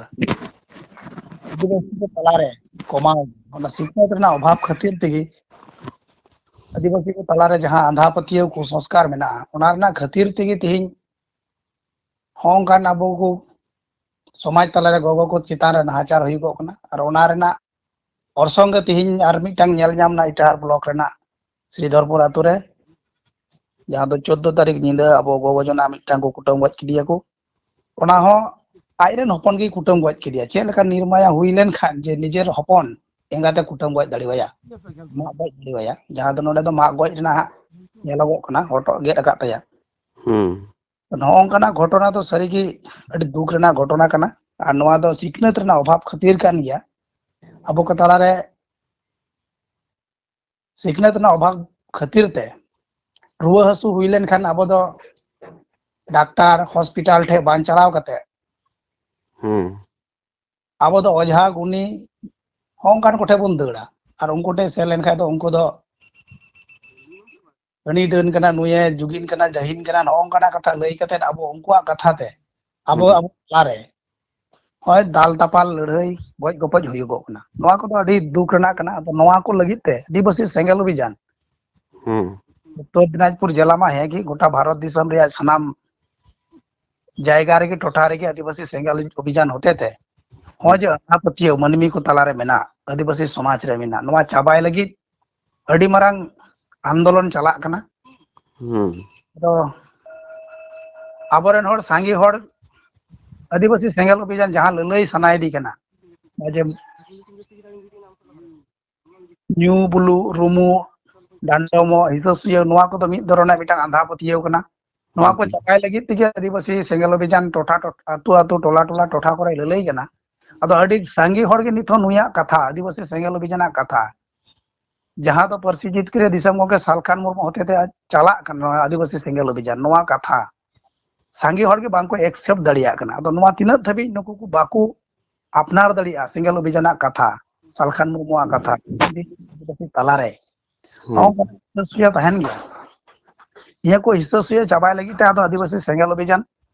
ᱟᱹᱫᱤᱵᱟᱹᱥᱤ ᱠᱚ ᱛᱟᱞᱟᱨᱮ ᱠᱚᱢᱟᱣ, ᱚᱱᱟ ᱥᱤᱠᱷᱱᱟᱹᱛ ᱨᱮᱱᱟᱜ ᱚᱵᱷᱟᱵᱽ ᱠᱷᱟᱹᱛᱤᱨ ᱛᱮᱜᱮ ᱟᱹᱫᱤᱵᱟᱹᱥᱤ ᱠᱚ ᱛᱟᱞᱟᱨᱮ ᱡᱟᱦᱟᱸ ᱟᱸᱫᱷᱟ ᱯᱟᱹᱛᱭᱟᱹᱣ ᱠᱩᱥᱚᱝᱥᱠᱟᱨ ᱢᱮᱱᱟᱜᱼᱟ, ᱚᱱᱟ ᱨᱮᱱᱟᱜ ᱠᱷᱟᱹᱛᱤᱨ ᱛᱮᱜᱮ ᱛᱮᱦᱮᱧ ᱦᱚᱸ ᱚᱱᱠᱟᱱ ᱟᱵᱚ ᱠᱚ ᱥᱚᱢᱟᱡᱽ ᱛᱟᱞᱟᱨᱮ ᱜᱚᱜᱚ ᱠᱚ ᱪᱮᱛᱟᱱ ᱨᱮ ᱱᱟᱦᱟᱪᱟᱨ ᱦᱩᱭᱩᱜᱚᱜ ᱠᱟᱱᱟ᱾ ᱟᱨ ᱚᱱᱟ ᱨᱮᱱᱟᱜ ᱚᱨᱥᱚᱝ ᱜᱮ ᱛᱮᱦᱮᱧ ᱟᱨ ᱢᱤᱫᱴᱟᱝ ᱧᱮᱞ ᱧᱟᱢ ᱮᱱᱟ ᱤᱴᱟᱦᱟᱨ ᱵᱞᱚᱠ ᱨᱮᱱᱟᱜ ᱥᱨᱤᱫᱷᱚᱨᱯᱩᱨ ᱟᱛᱳ ᱨᱮ, ᱡᱟᱦᱟᱸ ᱫᱚ ᱪᱳᱫᱫᱳ ᱛᱟᱹᱨᱤᱠᱷ ᱧᱤᱫᱟᱹ ᱟᱵᱚ ᱜᱚᱜᱚ ᱡᱚᱱᱟ ᱢᱤᱫᱴᱟᱝ ᱠᱚ ᱠᱩᱴᱟᱹᱢ ᱜᱚᱡ ᱠᱮᱫᱮᱭᱟ ᱠᱚ᱾ ᱚᱱᱟ ᱦᱚᱸ ᱟᱡᱨᱮᱱ ᱦᱚᱯᱚᱱ ᱜᱮᱭ ᱠᱩᱴᱟᱹᱢ ᱜᱚᱡ ᱠᱮᱫᱮᱭᱟ᱾ ᱪᱮᱫ ᱞᱮᱠᱟ ᱱᱤᱨᱢᱟᱭᱟ ᱦᱩᱭ ᱞᱮᱱᱠᱷᱟᱱ ᱡᱮ ᱱᱤᱡᱮᱨ ᱦᱚᱯᱚᱱ ᱮᱸᱜᱟᱛᱮ ᱠᱩᱴᱟᱹᱢ ᱜᱚᱡ ᱫᱟᱲᱮᱣᱟᱭᱟ, ᱢᱟᱜ ᱜᱚᱡ ᱫᱟᱲᱮᱣᱟᱭᱟ, ᱡᱟᱦᱟᱸ ᱫᱚ ᱱᱚᱰᱮ ᱫᱚ ᱢᱟᱜ ᱜᱚᱡ ᱨᱮᱱᱟᱜ ᱦᱟᱸᱜ ᱧᱮᱞᱚᱜᱚᱜ ᱠᱟᱱᱟ, ᱦᱚᱴᱚᱜ ᱜᱮᱫ ᱟᱠᱟᱫ ᱛᱟᱭᱟ᱾ ᱦᱩᱸ᱾ ᱱᱚᱜᱼᱚ ᱱᱚᱝᱠᱟᱱᱟᱜ ᱜᱷᱚᱴᱚᱱᱟ ᱫᱚ ᱥᱟᱹᱨᱤᱜᱮ ᱟᱹᱰᱤ ᱫᱩᱠ ᱨᱮᱱᱟᱜ ᱜᱷᱚᱴᱚᱱᱟ ᱠᱟᱱᱟ᱾ ᱟᱨ ᱱᱚᱣᱟ ᱫᱚ ᱥᱤᱠᱷᱱᱟᱹᱛ ᱨᱮᱱᱟᱜ ᱚᱵᱷᱟᱵᱽ ᱠᱷᱟᱹᱛᱤᱨ ᱠᱟᱱ ᱜᱮᱭᱟ᱾ ᱟᱵᱚ ᱠᱚ ᱛᱟᱞᱟᱨᱮ ᱥᱤᱠᱷᱱᱟᱹᱛ ᱨᱮᱱᱟᱜ ᱚᱵᱷᱟᱵᱽ ᱠᱷᱟᱹᱛᱤᱨ ᱛᱮ ᱨᱩᱣᱟᱹ ᱦᱟᱹᱥᱩ ᱦᱩᱭ ᱞᱮᱱᱠᱷᱟᱱ ᱟᱵᱚ ᱫᱚ ᱰᱟᱠᱛᱟᱨ ᱦᱚᱥᱯᱤᱴᱟᱞ ᱴᱷᱮᱱ ᱵᱟᱝ ᱪᱟᱞᱟᱣ ᱠᱟᱛᱮ ᱦᱩᱸ᱾ ᱟᱵᱚ ᱫᱚ ᱚᱡᱷᱟ ᱜᱩᱱᱤ ᱦᱚᱸ ᱚᱱᱠᱟᱱ ᱠᱚᱴᱷᱮᱱ ᱵᱚᱱ ᱫᱟᱹᱲᱟ᱾ ᱟᱨ ᱩᱱᱠᱩ ᱴᱷᱮᱱ ᱥᱮᱱ ᱞᱮᱱᱠᱷᱟᱱ ᱫᱚ ᱩᱱᱠᱩ ᱫᱚ ᱦᱟᱹᱱᱤ ᱰᱟᱹᱱ ᱠᱟᱱᱟ, ᱱᱩᱭᱮ ᱡᱩᱜᱤᱱ ᱠᱟᱱᱟ, ᱡᱟᱹᱦᱤᱱ ᱠᱟᱱᱟ, ᱱᱚᱜᱼᱚ ᱱᱚᱝᱠᱟᱱᱟᱜ ᱠᱟᱛᱷᱟ ᱞᱟᱹᱭ ᱠᱟᱛᱮ ᱟᱵᱚ ᱩᱱᱠᱩᱣᱟᱜ ᱠᱟᱛᱷᱟ ᱛᱮ ᱟᱵᱚ ᱦᱩᱸ᱾ ᱟᱵᱚ ᱛᱟᱞᱟᱨᱮ ᱦᱚᱭ ᱫᱟᱞ ᱛᱟᱯᱟᱞ ᱞᱟᱹᱲᱦᱟᱹᱭ ᱜᱚᱡ ᱜᱚᱯᱚᱡ ᱦᱩᱭᱩᱜᱚᱜ ᱠᱟᱱᱟ᱾ ᱱᱚᱣᱟ ᱠᱚᱫᱚ ᱟᱹᱰᱤ ᱫᱩᱠ ᱨᱮᱱᱟᱜ ᱠᱟᱱᱟ᱾ ᱟᱫᱚ ᱱᱚᱣᱟ ᱠᱚ ᱞᱟᱹᱜᱤᱫ ᱛᱮ ᱟᱹᱫᱤᱵᱟᱹᱥᱤ ᱥᱮᱸᱜᱮᱞ ᱚᱵᱷᱤᱡᱟᱱ ᱦᱩᱸ᱾ ᱩᱛᱛᱚᱨ ᱫᱤᱱᱟᱡᱽᱯᱩᱨ ᱡᱮᱞᱟ ᱢᱟ ᱦᱮᱸ ᱜᱮ, ᱜᱚᱴᱟ ᱵᱷᱟᱨᱚᱛ ᱫᱤᱥᱚᱢ ᱨᱮᱭᱟᱜ ᱥᱟᱱᱟᱢ ᱡᱟᱭᱜᱟ ᱨᱮᱜᱮ, ᱴᱚᱴᱷᱟ ᱨᱮᱜᱮ ᱟᱹᱫᱤᱵᱟᱹᱥᱤ ᱥᱮᱸᱜᱮᱞ ᱚᱵᱷᱤᱡᱟᱱ ᱦᱚᱛᱮ ᱛᱮ ᱱᱚᱜᱼᱚᱭ ᱡᱮ ᱟᱸᱫᱷᱟ ᱯᱟᱹᱛᱭᱟᱹᱣ ᱢᱟᱹᱱᱢᱤ ᱠᱚ ᱛᱟᱞᱟᱨᱮ ᱢᱮᱱᱟᱜ, ᱟᱹᱫᱤᱵᱟᱹᱥᱤ ᱥᱚᱢᱟᱡᱽ ᱨᱮ ᱢᱮᱱᱟᱜ, ᱱᱚᱣᱟ ᱪᱟᱵᱟᱭ ᱞᱟᱹᱜᱤᱫ ᱟᱹᱰᱤ ᱢᱟᱨᱟᱝ ᱟᱱᱫᱳᱞᱚᱱ ᱪᱟᱞᱟᱜ ᱠᱟᱱᱟ᱾ ᱦᱩᱸ᱾ ᱟᱫᱚ ᱟᱵᱚᱨᱮᱱ ᱦᱚᱲ, ᱥᱟᱸᱜᱮ ᱦᱚᱲ ᱟᱹᱫᱤᱵᱟᱹᱥᱤ ᱥᱮᱸᱜᱮᱞ ᱚᱵᱷᱤᱡᱟᱱ ᱡᱟᱦᱟᱸ ᱞᱟᱹᱞᱟᱹᱭ ᱥᱟᱱᱟᱭᱮᱫᱮ ᱠᱟᱱᱟ, ᱡᱮ ᱧᱩ ᱵᱩᱞᱩᱜ, ᱨᱩᱢᱩᱜ, ᱰᱟᱸᱰᱚᱢᱚᱜ, ᱦᱤᱥᱟᱹ ᱥᱩᱭᱟᱹ, ᱱᱚᱣᱟ ᱠᱚᱫᱚ ᱢᱤᱫ ᱫᱷᱚᱨᱚᱱᱟᱜ ᱢᱤᱫᱴᱟᱝ ᱟᱸᱫᱷᱟ ᱯᱟᱹᱛᱭᱟᱹᱣ ᱠᱟᱱᱟ᱾ ᱱᱚᱣᱟ ᱠᱚ ᱦᱩᱸ᱾ ᱪᱟᱵᱟᱭ ᱞᱟᱹᱜᱤᱫ ᱛᱮᱜᱮ ᱟᱹᱫᱤᱵᱟᱹᱥᱤ ᱥᱮᱸᱜᱮᱞ ᱚᱵᱷᱤᱡᱟᱱ ᱴᱚᱴᱷᱟ, ᱴᱚᱴᱷᱟ, ᱟᱹᱛᱩ ᱟᱹᱛᱩ, ᱴᱚᱞᱟ ᱴᱚᱞᱟ, ᱴᱚᱴᱷᱟ ᱠᱚᱨᱮ ᱞᱟᱹᱞᱟᱹᱭ ᱠᱟᱱᱟ᱾ ᱟᱫᱚ ᱟᱹᱰᱤ ᱥᱟᱸᱜᱮ ᱦᱚᱲ ᱜᱮ ᱱᱤᱛ ᱦᱚᱸ ᱱᱩᱭᱟᱜ ᱠᱟᱛᱷᱟ, ᱟᱹᱫᱤᱵᱟᱹᱥᱤ ᱥᱮᱸᱜᱮᱞ ᱚᱵᱷᱤᱡᱟᱱᱟᱜ ᱠᱟᱛᱷᱟ, ᱡᱟᱦᱟᱸ ᱫᱚ ᱯᱟᱹᱨᱥᱤ ᱡᱤᱛᱠᱟᱹᱨᱤᱭᱟᱹ ᱫᱤᱥᱚᱢ ᱜᱚᱢᱠᱮ ᱥᱟᱞᱠᱷᱟᱱ ᱢᱩᱨᱢᱩ ᱦᱚᱛᱮᱛᱮ ᱪᱟᱞᱟᱜ ᱠᱟᱱᱟ, ᱱᱚᱣᱟ ᱟᱹᱫᱤᱵᱟᱹᱥᱤ ᱥᱮᱸᱜᱮᱞ ᱚᱵᱷᱤᱡᱟᱱ, ᱱᱚᱣᱟ ᱠᱟᱛᱷᱟ ᱥᱟᱸᱜᱮ ᱦᱚᱲ ᱜᱮ ᱵᱟᱝ ᱠᱚ accept ᱫᱟᱲᱮᱭᱟᱜ ᱠᱟᱱᱟ᱾ ᱟᱫᱚ ᱱᱚᱣᱟ ᱛᱤᱱᱟᱹᱜ ᱫᱷᱟᱹᱵᱤᱡ ᱱᱩᱠᱩ ᱠᱚ ᱵᱟᱠᱚ ᱟᱯᱱᱟᱨ ᱫᱟᱲᱮᱭᱟᱜᱼᱟ ᱥᱮᱸᱜᱮᱞ ᱚᱵᱷᱤᱡᱟᱱᱟᱜ ᱠᱟᱛᱷᱟ, ᱥᱟᱞᱠᱷᱟᱱ ᱢᱩᱨᱢᱩᱣᱟᱜ ᱠᱟᱛᱷᱟ ᱟᱹᱫᱤᱵᱟᱹᱥᱤ ᱛᱟᱞᱟᱨᱮ, ᱦᱩᱸ᱾ ᱱᱚᱣᱟ ᱠᱚ ᱦᱤᱥᱟᱹ ᱥᱩᱭᱟᱹ ᱛᱟᱦᱮᱱ ᱜᱮᱭᱟ᱾ ᱱᱤᱭᱟᱹ ᱠᱚ ᱦᱤᱥᱟᱹ ᱥᱩᱭᱟᱹ ᱪᱟᱵᱟᱭ ᱞᱟᱹᱜᱤᱫ ᱛᱮ ᱟᱫᱚ ᱟᱹᱫᱤᱵᱟᱹᱥᱤ ᱥᱮᱸᱜᱮᱞ ᱚᱵᱷᱤᱡᱟᱱ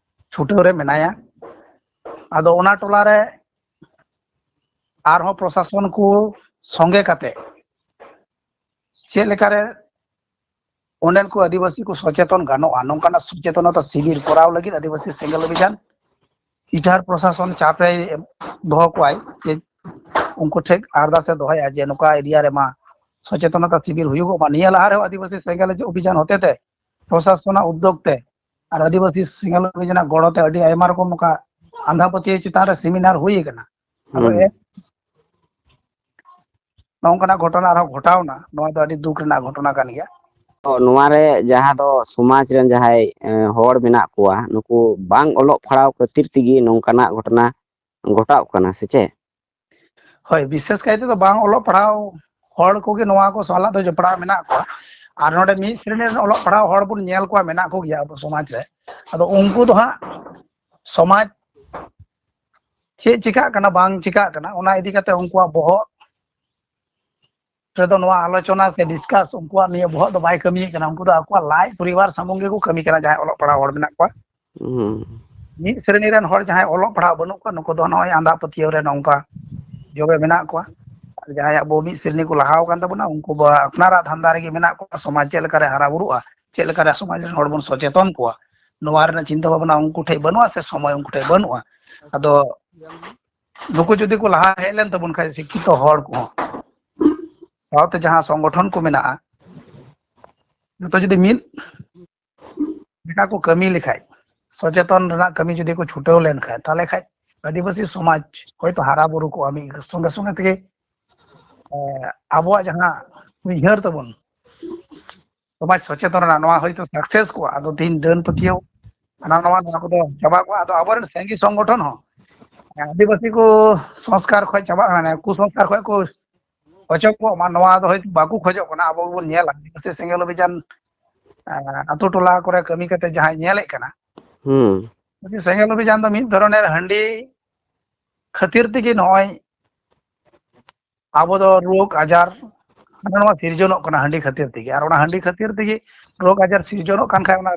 ᱪᱷᱩᱴᱟᱹᱣ ᱨᱮ ᱢᱮᱱᱟᱭᱟ᱾ ᱟᱫᱚ ᱚᱱᱟ ᱴᱚᱞᱟ ᱨᱮ ᱟᱨᱦᱚᱸ ᱯᱨᱚᱥᱟᱥᱚᱱ ᱠᱚ ᱥᱚᱸᱜᱮ ᱠᱟᱛᱮ ᱪᱮᱫ ᱞᱮᱠᱟᱨᱮ ᱚᱸᱰᱮᱱ ᱠᱚ ᱟᱹᱫᱤᱵᱟᱹᱥᱤ ᱠᱚ ᱥᱚᱪᱮᱛᱚᱱ ᱜᱟᱱᱚᱜᱼᱟ, ᱱᱚᱝᱠᱟᱱᱟᱜ ᱥᱚᱪᱮᱛᱚᱱᱚᱛᱟ ᱥᱤᱵᱤᱨ ᱠᱚᱨᱟᱣ ᱞᱟᱹᱜᱤᱫ ᱟᱹᱫᱤᱵᱟᱹᱥᱤ ᱥᱮᱸᱜᱮᱞ ᱚᱵᱷᱤᱡᱟᱱ ᱪᱤᱴᱷᱟᱨ ᱯᱨᱚᱥᱟᱥᱚᱱ ᱪᱟᱯ ᱨᱮ ᱫᱚᱦᱚ ᱠᱚᱣᱟᱭ ᱡᱮ ᱩᱱᱠᱩ ᱴᱷᱮᱱ ᱟᱨᱫᱟᱥ ᱮ ᱫᱚᱦᱚᱭᱟ ᱡᱮ ᱱᱚᱝᱠᱟ ᱮᱨᱤᱭᱟ ᱨᱮᱢᱟ ᱥᱚᱪᱮᱛᱚᱱᱚᱛᱟ ᱥᱤᱵᱤᱨ ᱦᱩᱭᱩᱜᱚᱜ ᱢᱟ᱾ ᱱᱤᱭᱟᱹ ᱞᱟᱦᱟ ᱨᱮᱦᱚᱸ ᱟᱹᱫᱤᱵᱟᱹᱥᱤ ᱥᱮᱸᱜᱮᱞ ᱚᱵᱷᱤᱡᱟᱱ ᱦᱚᱛᱮᱛᱮ ᱯᱨᱚᱥᱟᱥᱚᱱᱟᱜ ᱩᱫᱽᱫᱳᱜᱽ ᱛᱮ ᱟᱨ ᱟᱹᱫᱤᱵᱟᱹᱥᱤ ᱥᱮᱸᱜᱮᱞ ᱚᱵᱷᱤᱡᱟᱱᱟᱜ ᱜᱚᱲᱚ ᱛᱮ ᱟᱹᱰᱤ ᱟᱭᱢᱟ ᱨᱚᱠᱚᱢ ᱱᱚᱝᱠᱟ ᱟᱸᱫᱷᱟ ᱯᱟᱹᱛᱭᱟᱹᱣ ᱪᱮᱛᱟᱱ ᱨᱮ ᱥᱮᱢᱤᱱᱟᱨ ᱦᱩᱭ ᱟᱠᱟᱱᱟ᱾ ᱟᱫᱚ ᱦᱩᱸ᱾ ᱮ-, ᱱᱚᱝᱠᱟᱱᱟᱜ ᱜᱷᱚᱴᱚᱱᱟ ᱟᱨᱦᱚᱸ ᱜᱷᱚᱴᱟᱣᱱᱟ, ᱱᱚᱣᱟ ᱫᱚ ᱟᱹᱰᱤ ᱫᱩᱠ ᱨᱮᱱᱟᱜ ᱜᱷᱚᱴᱚᱱᱟ ᱠᱟᱱ ᱜᱮᱭᱟ᱾ ᱛᱚ ᱱᱚᱣᱟ ᱨᱮ ᱡᱟᱦᱟᱸ ᱫᱚ ᱥᱚᱢᱟᱡᱽ ᱨᱮᱱ ᱡᱟᱦᱟᱸᱭ, ᱮ, ᱦᱚᱲ ᱢᱮᱱᱟᱜ ᱠᱚᱣᱟ, ᱱᱩᱠᱩ ᱵᱟᱝ ᱚᱞᱚᱜ ᱯᱟᱲᱦᱟᱣ ᱠᱷᱟᱹᱛᱤᱨ ᱛᱮᱜᱮ ᱱᱚᱝᱠᱟᱱᱟᱜ ᱜᱷᱚᱴᱚᱱᱟ ᱜᱷᱚᱴᱟᱣᱜ ᱠᱟᱱᱟ ᱥᱮ ᱪᱮᱫ? ᱦᱳᱭ, ᱵᱤᱥᱮᱥ ᱠᱟᱭ ᱛᱮᱫᱚ ᱵᱟᱝ ᱚᱞᱚᱜ ᱯᱟᱲᱦᱟᱣ ᱦᱚᱲ ᱠᱚᱜᱮ ᱱᱚᱣᱟ ᱠᱚ ᱥᱟᱞᱟᱜ ᱫᱚ ᱡᱚᱯᱲᱟᱣ ᱢᱮᱱᱟᱜ ᱠᱚᱣᱟ᱾ ᱟᱨ ᱱᱚᱰᱮ ᱢᱤᱫ ᱥᱨᱮᱱᱤ ᱨᱮᱱ ᱚᱞᱚᱜ ᱯᱟᱲᱦᱟᱣ ᱦᱚᱲ ᱵᱚᱱ ᱧᱮᱞ ᱠᱚᱣᱟ, ᱢᱮᱱᱟᱜ ᱠᱚᱜᱮᱭᱟ ᱟᱵᱚ ᱥᱚᱢᱟᱡᱽ ᱨᱮ᱾ ᱟᱫᱚ ᱩᱱᱠᱩ ᱫᱚ ᱦᱟᱸᱜ ᱥᱚᱢᱟᱡᱽ ᱪᱮᱫ ᱪᱤᱠᱟᱹᱜ ᱠᱟᱱᱟ, ᱵᱟᱝ ᱪᱤᱠᱟᱹᱜ ᱠᱟᱱᱟ, ᱚᱱᱟ ᱤᱫᱤ ᱠᱟᱛᱮ ᱩᱱᱠᱩᱣᱟᱜ ᱵᱚᱦᱚᱜ ᱨᱮᱫᱚ ᱱᱚᱣᱟ ᱟᱞᱳᱪᱚᱱᱟ ᱥᱮ ᱰᱤᱥᱠᱟᱥ ᱩᱱᱠᱩᱣᱟᱜ ᱱᱤᱭᱟᱹ ᱵᱚᱦᱚᱜ ᱫᱚ ᱵᱟᱭ ᱠᱟᱹᱢᱤᱭᱮᱫ ᱠᱟᱱᱟ᱾ ᱩᱱᱠᱩ ᱫᱚ ᱟᱠᱚᱣᱟᱜ ᱞᱟᱡ ᱯᱚᱨᱤᱵᱟᱨ ᱥᱩᱢᱩᱝ ᱜᱮᱠᱚ ᱠᱟᱹᱢᱤ ᱠᱟᱱᱟ, ᱡᱟᱦᱟᱸᱭ ᱚᱞᱚᱜ ᱯᱟᱲᱦᱟᱣ ᱦᱚᱲ ᱢᱮᱱᱟᱜ ᱠᱚᱣᱟ᱾ ᱦᱩᱸ᱾ ᱢᱤᱫ ᱥᱨᱮᱱᱤ ᱨᱮᱱ ᱦᱚᱲ ᱡᱟᱦᱟᱸᱭ ᱚᱞᱚᱜ ᱯᱟᱲᱦᱟᱣ ᱵᱟᱹᱱᱩᱜ ᱠᱚᱣᱟ, ᱱᱩᱠᱩ ᱫᱚ ᱱᱚᱜᱼᱚᱭ ᱟᱸᱫᱷᱟ ᱯᱟᱹᱛᱭᱟᱹᱣ ᱨᱮ ᱱᱚᱝᱠᱟ ᱡᱚᱵᱮ ᱢᱮᱱᱟᱜ ᱠᱚᱣᱟ᱾ ᱟᱨ ᱡᱟᱦᱟᱸᱭ ᱟᱵᱚ ᱢᱤᱫ ᱥᱨᱮᱱᱤ ᱠᱚ ᱞᱟᱦᱟᱣ ᱟᱠᱟᱱ ᱛᱟᱵᱚᱱᱟ, ᱩᱱᱠᱩ ᱵᱟ ᱟᱯᱱᱟᱨᱟᱜ ᱫᱷᱟᱱᱫᱟ ᱨᱮᱜᱮ ᱢᱮᱱᱟᱜ ᱠᱚᱣᱟ, ᱥᱚᱢᱟᱡᱽ ᱪᱮᱫ ᱞᱮᱠᱟᱨᱮ ᱦᱟᱨᱟ ᱵᱩᱨᱩᱜᱼᱟ, ᱪᱮᱫ ᱞᱮᱠᱟᱨᱮ ᱥᱚᱢᱟᱡᱽ ᱨᱮᱱ ᱦᱚᱲ ᱵᱚᱱ ᱥᱚᱪᱮᱛᱚᱱ ᱠᱚᱣᱟ, ᱱᱚᱣᱟ ᱨᱮᱱᱟᱜ ᱪᱤᱱᱛᱟᱹ ᱵᱷᱟᱵᱽᱱᱟ ᱩᱱᱠᱩ ᱴᱷᱮᱱ ᱵᱟᱹᱱᱩᱜᱼᱟ ᱥᱮ ᱥᱚᱢᱚᱭ ᱩᱱᱠᱩ ᱴᱷᱮᱱ ᱵᱟᱹᱱᱩᱜᱼᱟ᱾ ᱟᱫᱚ ᱱᱩᱠᱩ ᱡᱩᱫᱤ ᱠᱚ ᱞᱟᱦᱟ ᱦᱮᱡ ᱞᱮᱱ ᱛᱟᱵᱚᱱ ᱠᱷᱟᱡ, ᱥᱤᱠᱠᱷᱤᱛᱚ ᱦᱚᱲ ᱠᱚᱦᱚᱸ ᱥᱟᱶᱛᱮ ᱡᱟᱦᱟᱸ ᱥᱚᱝᱜᱚᱴᱷᱚᱱ ᱠᱚ ᱢᱮᱱᱟᱜᱼᱟ, ᱡᱚᱛᱚ ᱡᱩᱫᱤ ᱢᱤᱫ ᱞᱮᱠᱟ ᱠᱚ ᱠᱟᱹᱢᱤ ᱞᱮᱠᱷᱟᱡ, ᱥᱚᱪᱮᱛᱚᱱ ᱨᱮᱱᱟᱜ ᱠᱟᱹᱢᱤ ᱡᱩᱫᱤ ᱠᱚ ᱪᱷᱩᱴᱟᱹᱣ ᱞᱮᱱᱠᱷᱟᱡ, ᱛᱟᱦᱚᱞᱮ ᱠᱷᱟᱡ ᱟᱹᱫᱤᱵᱟᱹᱥᱤ ᱥᱚᱢᱟᱡᱽ ᱦᱚᱭᱛᱳ ᱦᱟᱨᱟ ᱵᱩᱨᱩ ᱠᱚᱜᱼᱟ ᱢᱤᱫ ᱥᱚᱸᱜᱮ ᱥᱚᱸᱜᱮ ᱛᱮᱜᱮ᱾ ᱮ, ᱟᱵᱚᱣᱟᱜ ᱡᱟᱦᱟᱸ ᱩᱭᱦᱟᱹᱨ ᱛᱟᱵᱚᱱ ᱥᱚᱢᱟᱡᱽ ᱥᱚᱪᱮᱛᱚᱱ ᱨᱮᱱᱟᱜ, ᱱᱚᱣᱟ ᱦᱚᱭᱛᱳ ᱥᱟᱠᱥᱮᱥ ᱠᱚᱜᱼᱟ᱾ ᱟᱫᱚ ᱛᱤᱦᱤᱧ ᱰᱟᱹᱱ ᱯᱟᱹᱛᱭᱟᱹᱣ ᱦᱟᱱᱟ ᱱᱚᱣᱟ, ᱱᱚᱣᱟ ᱠᱚᱫᱚ ᱪᱟᱵᱟ ᱠᱚᱜᱼᱟ᱾ ᱟᱫᱚ ᱟᱵᱚᱨᱮᱱ ᱥᱟᱸᱜᱮ ᱥᱚᱝᱜᱚᱴᱷᱚᱱ ᱦᱚᱸ ᱟᱹᱫᱤᱵᱟᱹᱥᱤ ᱠᱚ ᱥᱚᱝᱥᱠᱟᱨ ᱠᱷᱚᱡ ᱪᱟᱵᱟᱜ, ᱢᱟᱱᱮ ᱠᱩᱥᱚᱝᱥᱠᱟᱨ ᱠᱷᱚᱡ ᱠᱚ ᱚᱪᱚᱜ ᱠᱚᱜ ᱢᱟ, ᱱᱚᱣᱟ ᱫᱚ ᱦᱚᱭᱛᱳ ᱵᱟᱠᱚ ᱠᱷᱚᱡᱚᱜ ᱠᱟᱱᱟ᱾ ᱟᱵᱚ ᱜᱮᱵᱚᱱ ᱧᱮᱞᱟ ᱥᱮ ᱥᱮᱸᱜᱮᱞ ᱚᱵᱷᱤᱡᱟᱱ, ᱟᱸ, ᱟᱛᱳ ᱴᱚᱞᱟ ᱠᱚᱨᱮ ᱠᱟᱹᱢᱤ ᱠᱟᱛᱮ ᱡᱟᱦᱟᱸᱭ ᱧᱮᱞᱮᱫ ᱠᱟᱱᱟ, ᱦᱩᱸ᱾ ᱥᱮᱸᱜᱮᱞ ᱚᱵᱷᱤᱡᱟᱱ ᱫᱚ ᱢᱤᱫ ᱫᱷᱚᱨᱚᱱᱮᱨ ᱦᱟᱺᱰᱤ ᱠᱷᱟᱹᱛᱤᱨ ᱛᱮᱜᱮ ᱱᱚᱜᱼᱚᱭ ᱟᱵᱚ ᱫᱚ ᱨᱳᱜᱽ ᱟᱡᱟᱨ ᱦᱟᱱᱟ ᱱᱚᱣᱟ ᱥᱤᱨᱡᱚᱱᱚᱜ ᱠᱟᱱᱟ ᱦᱟᱺᱰᱤ ᱠᱷᱟᱹᱛᱤᱨ ᱛᱮᱜᱮ᱾ ᱟᱨ ᱚᱱᱟ ᱦᱟᱺᱰᱤ ᱠᱷᱟᱹᱛᱤᱨ ᱛᱮᱜᱮ ᱨᱳᱜᱽ ᱟᱡᱟᱨ ᱥᱤᱨᱡᱚᱱᱚᱜ ᱠᱟᱱ ᱠᱷᱟᱡ, ᱚᱱᱟ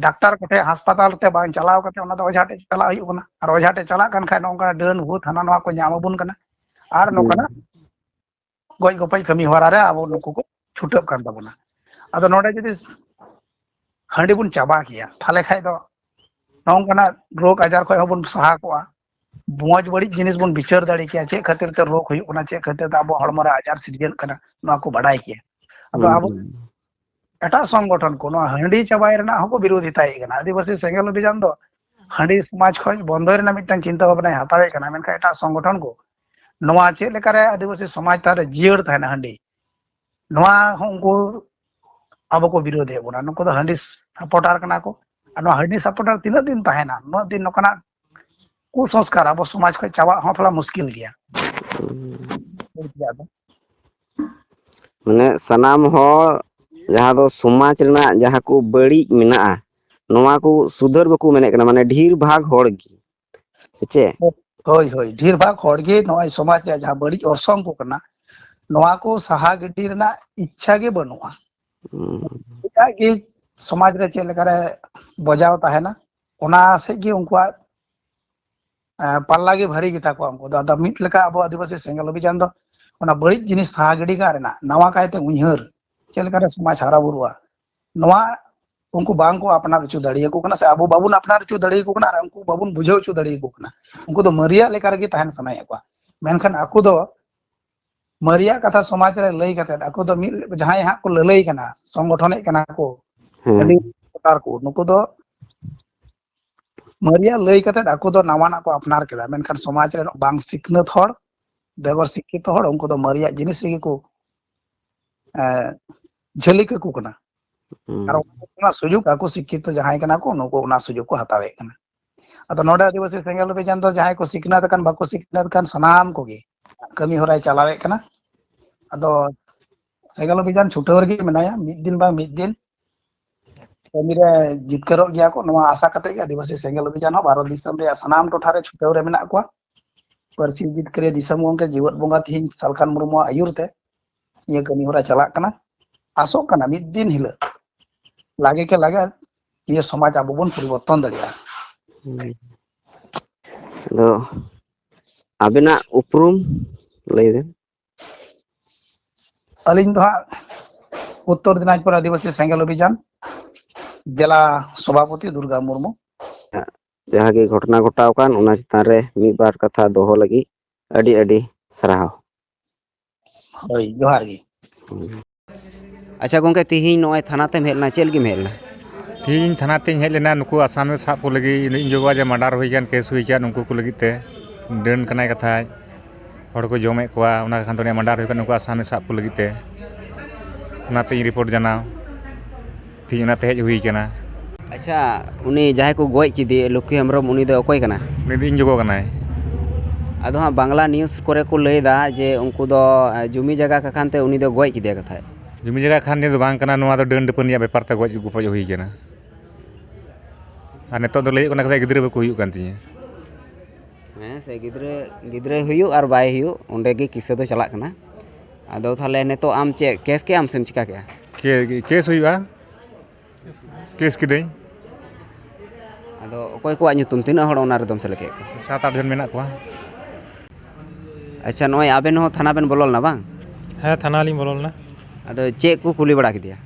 ᱰᱟᱠᱛᱟᱨ ᱠᱚᱴᱷᱮᱱ ᱦᱟᱥᱯᱟᱛᱟᱞ ᱛᱮ ᱵᱟᱝ ᱪᱟᱞᱟᱣ ᱠᱟᱛᱮ ᱚᱱᱟ ᱫᱚ ᱚᱡᱷᱟ ᱴᱷᱮᱡ ᱪᱟᱞᱟᱜ ᱦᱩᱭᱩᱜ ᱠᱟᱱᱟ᱾ ᱟᱨ ᱚᱡᱷᱟ ᱴᱷᱮᱡ ᱪᱟᱞᱟᱜ ᱠᱟᱱ ᱠᱷᱟᱡ ᱱᱚᱝᱠᱟ ᱰᱟᱹᱱ ᱵᱷᱩᱛ ᱦᱟᱱᱟ ᱱᱚᱣᱟ ᱠᱚ ᱧᱟᱢ ᱟᱵᱚᱱ ᱠᱟᱱᱟ᱾ ᱟᱨ ᱦᱩᱸ᱾ ᱱᱚᱝᱠᱟᱱᱟᱜ ᱜᱚᱡ ᱜᱚᱯᱚᱡ ᱠᱟᱹᱢᱤ ᱦᱚᱨᱟ ᱨᱮ ᱟᱵᱚ ᱱᱩᱠᱩ ᱠᱚ ᱪᱷᱩᱴᱟᱹᱜ ᱠᱟᱱ ᱛᱟᱵᱚᱱᱟ᱾ ᱟᱫᱚ ᱱᱚᱰᱮ ᱡᱩᱫᱤ ᱦᱟᱺᱰᱤ ᱵᱚᱱ ᱪᱟᱵᱟ ᱠᱮᱭᱟ, ᱛᱟᱦᱚᱞᱮ ᱠᱷᱟᱡ ᱫᱚ ᱱᱚᱝᱠᱟᱱᱟᱜ ᱨᱳᱜᱽ ᱟᱡᱟᱨ ᱠᱷᱚᱡ ᱦᱚᱸᱵᱚᱱ ᱥᱟᱦᱟ ᱠᱚᱜᱼᱟ, ᱢᱚᱡᱽ ᱵᱟᱹᱲᱤᱡ ᱡᱤᱱᱤᱥ ᱵᱚᱱ ᱵᱤᱪᱟᱹᱨ ᱫᱟᱲᱮ ᱠᱮᱭᱟ, ᱪᱮᱫ ᱠᱷᱟᱹᱛᱤᱨ ᱛᱮ ᱨᱳᱜᱽ ᱦᱩᱭᱩᱜ ᱠᱟᱱᱟ, ᱪᱮᱫ ᱠᱷᱟᱹᱛᱤᱨ ᱛᱮ ᱟᱵᱚ ᱦᱚᱲᱢᱚ ᱨᱮ ᱟᱡᱟᱨ ᱥᱤᱨᱡᱟᱹᱜ ᱠᱟᱱᱟ, ᱱᱚᱣᱟ ᱠᱚ ᱵᱟᱰᱟᱭ ᱠᱮᱭᱟ᱾ ᱟᱫᱚ ᱦᱩᱸ, ᱟᱵᱚ ᱦᱩᱸ᱾ ᱮᱴᱟᱜ ᱥᱚᱝᱜᱚᱴᱷᱚᱱ ᱠᱚ ᱱᱚᱣᱟ ᱦᱟᱺᱰᱤ ᱪᱟᱵᱟᱭ ᱨᱮᱱᱟᱜ ᱦᱚᱸᱠᱚ ᱵᱤᱨᱳᱫᱷᱤᱛᱟᱭᱮᱫ ᱠᱟᱱᱟ᱾ ᱟᱹᱫᱤᱵᱟᱹᱥᱤ ᱥᱮᱸᱜᱮᱞ ᱚᱵᱷᱤᱡᱟᱱ ᱫᱚ ᱦᱟᱺᱰᱤ ᱥᱚᱢᱟᱡᱽ ᱠᱷᱚᱱ ᱵᱚᱱᱫᱚᱭ ᱨᱮᱱᱟᱜ ᱢᱤᱫᱴᱟᱝ ᱪᱤᱱᱛᱟᱹ ᱵᱷᱟᱵᱽᱱᱟᱭ ᱦᱟᱛᱟᱣᱮᱫ ᱠᱟᱱᱟ, ᱢᱮᱱᱠᱷᱟᱱ ᱮᱴᱟᱜ ᱥᱚᱝᱜᱚᱴᱷᱚᱱ ᱠᱚ ᱱᱚᱣᱟ ᱪᱮᱫ ᱞᱮᱠᱟᱨᱮ ᱟᱹᱫᱤᱵᱟᱹᱥᱤ ᱥᱚᱢᱟᱡᱽ ᱛᱟᱞᱟᱨᱮ ᱡᱤᱭᱟᱹᱲ ᱛᱟᱦᱮᱱᱟ ᱦᱟᱺᱰᱤ, ᱱᱚᱣᱟ ᱦᱚᱸ ᱩᱱᱠᱩ ᱟᱵᱚ ᱠᱚ ᱵᱤᱨᱳᱫᱷᱮᱫ ᱵᱚᱱᱟ᱾ ᱱᱩᱠᱩ ᱫᱚ ᱦᱟᱺᱰᱤ ᱥᱟᱯᱚᱴᱟᱨ ᱠᱟᱱᱟ ᱠᱚ᱾ ᱟᱨ ᱱᱚᱣᱟ ᱦᱟᱺᱰᱤ ᱥᱟᱯᱚᱴᱟᱨ ᱛᱤᱱᱟᱹᱜ ᱫᱤᱱ ᱛᱟᱦᱮᱱᱟ, ᱩᱱᱟᱹᱜ ᱫᱤᱱ ᱱᱚᱝᱠᱟᱱᱟᱜ ᱠᱩᱥᱚᱝᱥᱠᱟᱨ ᱟᱵᱚ ᱥᱚᱢᱟᱡᱽ ᱠᱷᱚᱱ ᱪᱟᱵᱟᱜ ᱦᱚᱸ ᱛᱷᱚᱲᱟ ᱢᱩᱥᱠᱤᱞ ᱜᱮᱭᱟ᱾ ᱦᱩᱸ᱾ ᱢᱟᱱᱮ ᱥᱟᱱᱟᱢ ᱦᱚᱲ ᱡᱟᱦᱟᱸ ᱫᱚ ᱥᱚᱢᱟᱡᱽ ᱨᱮᱱᱟᱜ ᱡᱟᱦᱟᱸ ᱠᱚ ᱵᱟᱹᱲᱤᱡ ᱢᱮᱱᱟᱜᱼᱟ, ᱱᱚᱣᱟ ᱠᱚ ᱥᱩᱫᱷᱟᱹᱨ ᱵᱟᱠᱚ ᱢᱮᱱᱮᱫ ᱠᱟᱱᱟ, ᱢᱟᱱᱮ ᱰᱷᱮᱨ ᱵᱷᱟᱜᱽ ᱦᱚᱲ ᱜᱮ, ᱥᱮ ᱪᱮᱫ? ᱦᱳᱭ, ᱦᱳᱭ, ᱰᱷᱮᱨ ᱵᱷᱟᱜᱽ ᱦᱚᱲ ᱜᱮ ᱱᱚᱜᱼᱚᱭ ᱥᱚᱢᱟᱡᱽ ᱨᱮᱭᱟᱜ ᱡᱟᱦᱟᱸ ᱵᱟᱹᱲᱤᱡ ᱚᱨᱥᱚᱝ ᱠᱚ ᱠᱟᱱᱟ, ᱱᱚᱣᱟ ᱠᱚ ᱥᱟᱦᱟ ᱜᱤᱰᱤ ᱨᱮᱱᱟᱜ ᱤᱪᱪᱷᱟ ᱜᱮ ᱵᱟᱹᱱᱩᱜᱼᱟ᱾ ᱦᱩᱸ᱾ ᱮᱴᱟᱜ ᱜᱮ ᱥᱚᱢᱟᱡᱽ ᱨᱮ ᱪᱮᱫ ᱞᱮᱠᱟᱨᱮ ᱵᱚᱡᱟᱣ ᱛᱟᱦᱮᱱᱟ, ᱚᱱᱟ ᱥᱮᱫ ᱜᱮ ᱩᱱᱠᱩᱣᱟᱜ, ᱮ, ᱯᱟᱞᱞᱟ ᱜᱮ ᱵᱷᱟᱹᱨᱤ ᱜᱮᱛᱟ ᱠᱚᱣᱟ᱾ ᱩᱱᱠᱩ ᱫᱚ ᱟᱫᱚ ᱢᱤᱫ ᱞᱮᱠᱟ ᱟᱵᱚ ᱟᱹᱫᱤᱵᱟᱹᱥᱤ ᱥᱮᱸᱜᱮᱞ ᱚᱵᱷᱤᱡᱟᱱ ᱫᱚ ᱚᱱᱟ ᱵᱟᱹᱲᱤᱡ ᱡᱤᱱᱤᱥ ᱥᱟᱦᱟ ᱜᱤᱰᱤ ᱠᱟᱜ ᱨᱮᱱᱟᱜ, ᱱᱟᱣᱟ ᱠᱟᱭᱛᱮ ᱩᱭᱦᱟᱹᱨ, ᱪᱮᱫ ᱞᱮᱠᱟᱨᱮ ᱥᱚᱢᱟᱡᱽ ᱦᱟᱨᱟ ᱵᱩᱨᱩᱜᱼᱟ, ᱱᱚᱣᱟ ᱩᱱᱠᱩ ᱵᱟᱝ ᱠᱚ ᱟᱯᱱᱟᱨ ᱦᱚᱪᱚ ᱫᱟᱲᱮᱭᱟᱠᱚ ᱠᱟᱱᱟ, ᱥᱮ ᱟᱵᱚ ᱵᱟᱵᱚᱱ ᱟᱯᱱᱟᱨ ᱦᱚᱪᱚ ᱫᱟᱲᱮᱭᱟᱠᱚ ᱠᱟᱱᱟ, ᱟᱨ ᱩᱱᱠᱩ ᱵᱟᱵᱚᱱ ᱵᱩᱡᱷᱟᱹᱣ ᱦᱚᱪᱚ ᱫᱟᱲᱮᱭᱟᱠᱚ ᱠᱟᱱᱟ᱾ ᱩᱱᱠᱩ ᱫᱚ ᱢᱟᱨᱮᱭᱟᱜ ᱞᱮᱠᱟ ᱨᱮᱜᱮ ᱛᱟᱦᱮᱱ ᱥᱟᱱᱟᱭᱮᱫ ᱠᱚᱣᱟ, ᱢᱮᱱᱠᱷᱟᱱ ᱟᱠᱚ ᱫᱚ ᱢᱟᱨᱮᱭᱟᱜ ᱠᱟᱛᱷᱟ ᱥᱚᱢᱟᱡᱽ ᱨᱮ ᱞᱟᱹᱭ ᱠᱟᱛᱮ, ᱟᱠᱚ ᱫᱚ ᱢᱤᱫ ᱡᱟᱦᱟᱸᱭ ᱦᱟᱸᱜ ᱠᱚ ᱞᱟᱹᱞᱟᱹᱭ ᱠᱟᱱᱟ, ᱥᱚᱝᱜᱚᱴᱷᱚᱱᱮᱫ ᱠᱟᱱᱟ ᱠᱚ, ᱦᱮᱸ᱾ ᱦᱟᱺᱰᱤ ᱵᱷᱳᱴᱟᱨ ᱠᱚ, ᱱᱩᱠᱩ ᱫᱚ ᱢᱟᱨᱮᱭᱟᱜ ᱞᱟᱹᱭ ᱠᱟᱛᱮ ᱟᱠᱚ ᱫᱚ ᱱᱟᱣᱟᱱᱟᱜ ᱠᱚ ᱟᱯᱱᱟᱨ ᱠᱮᱫᱟ, ᱢᱮᱱᱠᱷᱟᱱ ᱥᱚᱢᱟᱡᱽ ᱨᱮᱱ ᱵᱟᱝ ᱥᱤᱠᱷᱱᱟᱹᱛ ᱦᱚᱲ, ᱵᱮᱜᱚᱨ ᱥᱤᱠᱠᱷᱤᱛᱚ ᱦᱚᱲ, ᱩᱱᱠᱩ ᱫᱚ ᱢᱟᱨᱮᱭᱟᱜ ᱡᱤᱱᱤᱥ ᱨᱮᱜᱮ ᱠᱚ, ᱮ, ᱡᱷᱟᱹᱞᱤ ᱠᱟᱠᱚ ᱠᱟᱱᱟ᱾ ᱦᱩᱸ᱾ ᱟᱨ ᱚᱱᱟ ᱥᱩᱡᱳᱜᱽ ᱟᱠᱚ ᱥᱤᱠᱠᱷᱤᱛᱚ ᱡᱟᱦᱟᱸᱭ ᱠᱟᱱᱟ ᱠᱚ, ᱱᱩᱠᱩ ᱚᱱᱟ ᱥᱩᱡᱳᱜᱽ ᱠᱚ ᱦᱟᱛᱟᱣᱮᱫ ᱠᱟᱱᱟ᱾ ᱟᱫᱚ ᱱᱚᱰᱮ ᱟᱹᱫᱤᱵᱟᱹᱥᱤ ᱥᱮᱸᱜᱮᱞ ᱚᱵᱷᱤᱡᱟᱱ ᱫᱚ ᱡᱟᱦᱟᱸᱭ ᱠᱚ ᱥᱤᱠᱷᱱᱟᱹᱛ ᱟᱠᱟᱱ, ᱵᱟᱠᱚ ᱥᱤᱠᱷᱱᱟᱹᱛ ᱟᱠᱟᱱ, ᱥᱟᱱᱟᱢ ᱠᱚᱜᱮ ᱠᱟᱹᱢᱤ ᱦᱚᱨᱟᱭ ᱪᱟᱞᱟᱣᱮᱫ ᱠᱟᱱᱟ᱾ ᱟᱫᱚ ᱥᱮᱸᱜᱮᱞ ᱚᱵᱷᱤᱡᱟᱱ ᱪᱷᱩᱴᱟᱹᱣ ᱨᱮᱜᱮ ᱢᱮᱱᱟᱭᱟ, ᱢᱤᱫ ᱫᱤᱱ ᱵᱟᱝ ᱢᱤᱫ ᱫᱤᱱ ᱠᱟᱹᱢᱤ ᱨᱮ ᱡᱤᱛᱠᱟᱹᱨᱚᱜ ᱜᱮᱭᱟ ᱠᱚ᱾ ᱱᱚᱣᱟ ᱟᱥᱟ ᱠᱟᱛᱮ ᱜᱮ ᱟᱹᱫᱤᱵᱟᱹᱥᱤ ᱥᱮᱸᱜᱮᱞ ᱚᱵᱷᱤᱡᱟᱱ ᱦᱚᱸ ᱵᱷᱟᱨᱚᱛ ᱫᱤᱥᱚᱢ ᱨᱮᱭᱟᱜ ᱥᱟᱱᱟᱢ ᱴᱚᱴᱷᱟ ᱨᱮ ᱪᱷᱩᱴᱟᱹᱣ ᱨᱮ ᱢᱮᱱᱟᱜ ᱠᱚᱣᱟ᱾ ᱯᱟᱹᱨᱥᱤ ᱡᱤᱛᱠᱟᱹᱨᱤᱭᱟᱹ ᱫᱤᱥᱚᱢ ᱜᱚᱢᱠᱮ ᱡᱤᱣᱮᱫ ᱵᱚᱸᱜᱟ ᱛᱤᱦᱤᱧ ᱥᱟᱞᱠᱷᱟᱱ ᱢᱩᱨᱢᱩᱣᱟᱜ ᱟᱹᱭᱩᱨ ᱛᱮ ᱱᱤᱭᱟᱹ ᱠᱟᱹᱢᱤ ᱦᱚᱨᱟ ᱪᱟᱞᱟᱜ ᱠᱟᱱᱟ᱾ ᱟᱥᱚᱜ ᱠᱟᱱᱟ ᱢᱤᱫ ᱫᱤᱱ ᱦᱤᱞᱳᱜ ᱞᱟᱜᱮ ᱠᱮ ᱞᱟᱜᱮ ᱱᱤᱭᱟᱹ ᱥᱚᱢᱟᱡᱽ ᱟᱵᱚ ᱵᱚᱱ ᱯᱚᱨᱤᱵᱚᱨᱛᱚᱱ ᱫᱟᱲᱮᱭᱟᱜᱼᱟ᱾ ᱦᱩᱸ᱾ ᱟᱫᱚ ᱟᱵᱮᱱᱟᱜ ᱩᱯᱨᱩᱢ ᱞᱟᱹᱭ ᱵᱮᱱ᱾ ᱟᱹᱞᱤᱧ ᱫᱚ ᱦᱟᱸᱜ ᱩᱛᱛᱚᱨ ᱫᱤᱱᱟᱡᱽᱯᱩᱨ ᱟᱹᱫᱤᱵᱟᱹᱥᱤ ᱥᱮᱸᱜᱮᱞ ᱚᱵᱷᱤᱡᱟᱱ ᱡᱮᱞᱟ ᱥᱚᱵᱷᱟᱯᱚᱛᱤ ᱫᱩᱨᱜᱟ ᱢᱩᱨᱢᱩ᱾ ᱡᱟᱦᱟᱸ ᱜᱮ ᱜᱷᱚᱴᱚᱱᱟ ᱜᱷᱚᱴᱟᱣ ᱟᱠᱟᱱ, ᱚᱱᱟ ᱪᱮᱛᱟᱱ ᱨᱮ ᱢᱤᱫ ᱵᱟᱨ ᱠᱟᱛᱷᱟ ᱫᱚᱦᱚ ᱞᱟᱹᱜᱤᱫ ᱟᱹᱰᱤ ᱟᱹᱰᱤ ᱥᱟᱨᱦᱟᱣ᱾ ᱦᱳᱭ, ᱡᱚᱦᱟᱨ ᱜᱮ᱾ ᱟᱪᱪᱷᱟ ᱜᱚᱝᱠᱮ, ᱛᱤᱦᱤᱧ ᱱᱚᱜᱼᱚᱭ ᱛᱷᱟᱱᱟ ᱛᱮᱢ ᱦᱮᱡ ᱞᱮᱱᱟ, ᱪᱮᱫ ᱞᱟᱹᱜᱤᱫ ᱮᱢ ᱦᱮᱡ ᱞᱮᱱᱟ? ᱛᱤᱦᱤᱧ ᱛᱷᱟᱱᱟ ᱛᱮᱧ ᱦᱮᱡ ᱞᱮᱱᱟ ᱱᱩᱠᱩ ᱟᱥᱟᱢᱤ ᱥᱟᱵ ᱠᱚ ᱞᱟᱹᱜᱤᱫ, ᱤᱧ ᱜᱚᱜᱚᱣᱟᱜ ᱡᱮ ᱢᱟᱰᱟᱨ ᱦᱩᱭ ᱟᱠᱟᱱ, ᱠᱮᱥ ᱦᱩᱭ ᱟᱠᱟᱱ, ᱩᱱᱠᱩ ᱠᱚ ᱞᱟᱹᱜᱤᱫ ᱛᱮ᱾ ᱰᱟᱹᱱ ᱠᱟᱱᱟᱭ ᱠᱟᱛᱷᱟᱡ, ᱦᱚᱲ ᱠᱚ ᱡᱚᱢᱮᱫ ᱠᱚᱣᱟ, ᱚᱱᱟ ᱠᱷᱟᱱ ᱫᱚ ᱩᱱᱤᱭᱟᱜ ᱢᱟᱰᱟᱨ ᱦᱩᱭ ᱟᱠᱟᱱ, ᱩᱱᱠᱩ ᱟᱥᱟᱢᱤ ᱥᱟᱵ ᱠᱚ ᱞᱟᱹᱜᱤᱫ ᱛᱮ᱾ ᱚᱱᱟᱛᱮ ᱤᱧ ᱨᱤᱯᱳᱨᱴ ᱡᱟᱱᱟᱣ, ᱛᱮᱦᱮᱧ ᱚᱱᱟᱛᱮ ᱦᱮᱡ ᱦᱩᱭ ᱟᱠᱟᱱᱟ᱾ ᱟᱪᱪᱷᱟ, ᱩᱱᱤ ᱡᱟᱦᱟᱸᱭ ᱠᱚ ᱜᱚᱡ ᱠᱮᱫᱮ ᱞᱚᱠᱠᱷᱤ ᱦᱮᱢᱵᱨᱚᱢ, ᱩᱱᱤ ᱫᱚ ᱚᱠᱚᱭ ᱠᱟᱱᱟ? ᱩᱱᱤ ᱫᱚ ᱤᱧ ᱜᱚᱜᱚ ᱠᱟᱱᱟᱭ᱾ ᱟᱫᱚ ᱦᱟᱸᱜ ᱵᱟᱝᱞᱟ ᱱᱤᱭᱩᱡᱽ ᱠᱚᱨᱮ ᱠᱚ ᱞᱟᱹᱭ ᱮᱫᱟ ᱡᱮ ᱩᱱᱠᱩ ᱫᱚ, ᱮ, ᱡᱩᱢᱤ ᱡᱟᱭᱜᱟ ᱠᱟᱠᱷᱟᱱ ᱛᱮ ᱩᱱᱤ ᱫᱚ ᱜᱚᱡ ᱠᱮᱫᱮᱭᱟ ᱠᱟᱛᱷᱟᱡ᱾ ᱡᱩᱢᱤ ᱡᱟᱭᱜᱟ ᱠᱷᱟᱱ ᱱᱤᱭᱟᱹ ᱫᱚ ᱵᱟᱝ ᱠᱟᱱᱟ, ᱱᱚᱣᱟ ᱫᱚ ᱰᱟᱹᱱ ᱰᱟᱹᱯᱟᱹᱱ ᱨᱮᱭᱟᱜ ᱵᱮᱯᱟᱨ ᱛᱮ ᱜᱚᱡ ᱜᱚᱯᱚᱡ ᱦᱩᱭ ᱠᱟᱱᱟ᱾ ᱟᱨ ᱱᱤᱛᱚᱜ ᱫᱚ ᱞᱟᱹᱭᱚᱜ ᱠᱟᱱᱟ ᱠᱟᱛᱷᱟ ᱜᱤᱫᱽᱨᱟᱹ ᱵᱟᱠᱚ ᱦᱩᱭᱩᱜ ᱠᱟᱱ ᱛᱤᱧᱟᱹ᱾ ᱦᱮᱸ, ᱥᱮ ᱜᱤᱫᱽᱨᱟᱹ, ᱜᱤᱫᱽᱨᱟᱹ ᱦᱩᱭᱩᱜ ᱟᱨ ᱵᱟᱭ ᱦᱩᱭᱩᱜ, ᱚᱸᱰᱮ ᱜᱮ ᱠᱤᱥᱟᱹ ᱫᱚ ᱪᱟᱞᱟᱜ ᱠᱟᱱᱟ᱾ ᱟᱫᱚ ᱛᱟᱦᱚᱞᱮ ᱱᱤᱛᱚᱜ ᱟᱢ ᱪᱮᱫ ᱠᱮᱥ ᱠᱮᱜ ᱟᱢ ᱥᱮᱢ ᱪᱤᱠᱟ ᱠᱮᱜᱼᱟ? ᱠᱮ- ᱠᱮᱥ ᱦᱩᱭᱩᱜᱼᱟ᱾ ᱠᱮᱥ ᱠᱤᱫᱟᱹᱧ᱾ ᱟᱫᱚ ᱚᱠᱚᱭ ᱠᱚᱣᱟᱜ ᱧᱩᱛᱩᱢ, ᱛᱤᱱᱟᱹᱜ ᱦᱚᱲ ᱚᱱᱟ ᱨᱮᱫᱚᱢ ᱥᱮᱞᱮᱫ ᱠᱮᱫ ᱠᱚᱣᱟ? ᱥᱟᱛ ᱟᱴ ᱡᱚᱱ ᱢᱮᱱᱟᱜ ᱠᱚᱣᱟ᱾ ᱟᱪᱪᱷᱟ, ᱱᱚᱜᱼᱚᱭ ᱟᱵᱮᱱ ᱦᱚᱸ ᱛᱷᱟᱱᱟ ᱵᱮᱱ ᱵᱚᱞᱚ ᱞᱮᱱᱟ ᱵᱟᱝ? ᱦᱮᱸ, ᱛᱷᱟᱱᱟ ᱞᱤᱧ ᱵᱚᱞᱚ ᱞᱮᱱᱟ᱾ ᱟᱫᱚ ᱪᱮᱫ ᱠᱚ ᱠᱩᱞᱤ ᱵᱟᱲᱟ ᱠᱮᱫᱮᱭᱟ?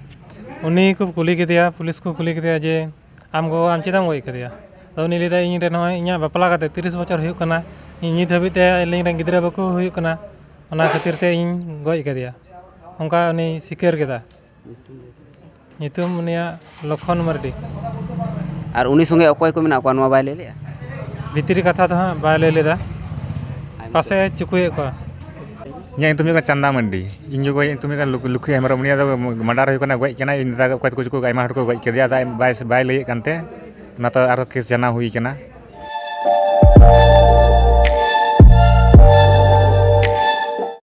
ᱩᱱᱤ ᱠᱚ ᱠᱩᱞᱤ ᱠᱮᱫᱮᱭᱟ, ᱯᱩᱞᱤᱥ ᱠᱚ ᱠᱩᱞᱤ ᱠᱮᱫᱮᱭᱟ ᱡᱮ, "ᱟᱢ ᱜᱚᱜᱚ, ᱟᱢ ᱪᱮᱫᱟᱜ ᱮᱢ ᱜᱚᱡ ᱠᱟᱫᱮᱭᱟ?" ᱟᱫᱚ ᱩᱱᱤ ᱞᱟᱹᱭᱫᱟ, "ᱤᱧ ᱨᱮᱱ ᱱᱚᱜᱼᱚᱭ ᱤᱧᱟᱹᱜ ᱵᱟᱯᱞᱟ ᱠᱟᱛᱮ ᱛᱤᱨᱤᱥ ᱵᱚᱪᱷᱚᱨ ᱦᱩᱭᱩᱜ ᱠᱟᱱᱟ, ᱤᱧ ᱱᱤᱛ ᱦᱟᱹᱵᱤᱡ ᱛᱮ ᱟᱞᱤᱧ ᱨᱮᱱ ᱜᱤᱫᱽᱨᱟᱹ ᱵᱟᱠᱚ ᱦᱩᱭᱩᱜ ᱠᱟᱱᱟ, ᱚᱱᱟ ᱠᱷᱟᱹᱛᱤᱨ ᱛᱮ ᱤᱧ ᱜᱚᱡ ᱠᱟᱫᱮᱭᱟ", ᱚᱱᱠᱟ ᱩᱱᱤ ᱥᱤᱠᱟᱹᱨ ᱠᱮᱫᱟ᱾ ᱧᱩᱛᱩᱢ ᱩᱱᱤᱭᱟᱜ ᱞᱚᱠᱷᱚᱱ ᱢᱟᱨᱰᱤ᱾ ᱟᱨ ᱩᱱᱤ ᱥᱚᱸᱜᱮ ᱚᱠᱚᱭ ᱠᱚ ᱢᱮᱱᱟᱜ ᱠᱚᱣᱟ, ᱱᱚᱣᱟ ᱵᱟᱭ ᱞᱟᱹᱭ ᱞᱮᱜᱼᱟ? ᱵᱷᱤᱛᱨᱤ ᱠᱟᱛᱷᱟ ᱫᱚ ᱦᱟᱸᱜ ᱵᱟᱭ ᱞᱟᱹᱭ ᱞᱮᱫᱟ, ᱯᱟᱥᱮᱡ ᱮ ᱪᱩᱠᱩᱭᱮᱫ ᱠᱚᱣᱟ᱾ ᱤᱧᱟᱹᱜ ᱧᱩᱛᱩᱢ ᱦᱩᱭᱩᱜ ᱠᱟᱱᱟ ᱪᱟᱸᱫᱟ ᱢᱟᱱᱰᱤ᱾ ᱤᱧ ᱜᱚᱜᱚᱭᱟᱜ ᱧᱩᱛᱩᱢ ᱦᱩᱭᱩᱜ ᱠᱟᱱᱟ ᱞᱩᱠ- ᱞᱩᱠᱷᱤ ᱦᱮᱢᱵᱨᱚᱢ᱾ ᱩᱱᱤᱭᱟᱜ ᱫᱚ ᱢᱟᱰᱟᱨ ᱦᱩᱭ ᱠᱟᱱᱟ, ᱜᱚᱡ ᱠᱟᱱᱟᱭ᱾ ᱤᱧ ᱫᱟᱫᱟ ᱚᱠᱚᱭ ᱛᱟᱠᱚ ᱪᱚᱠᱚ ᱟᱭᱢᱟ ᱦᱚᱲ ᱠᱚ ᱜᱚᱡ ᱠᱮᱫᱮᱭᱟ, ᱟᱫᱚ ᱟᱡ ᱵᱟᱭ, ᱵᱟᱭ ᱞᱟᱹᱭᱮᱫ ᱠᱟᱱᱛᱮ ᱚᱱᱟᱛᱮ ᱟᱨᱦᱚᱸ ᱠᱮᱥ ᱡᱟᱱᱟᱣ ᱦᱩᱭ ᱠᱟᱱᱟ᱾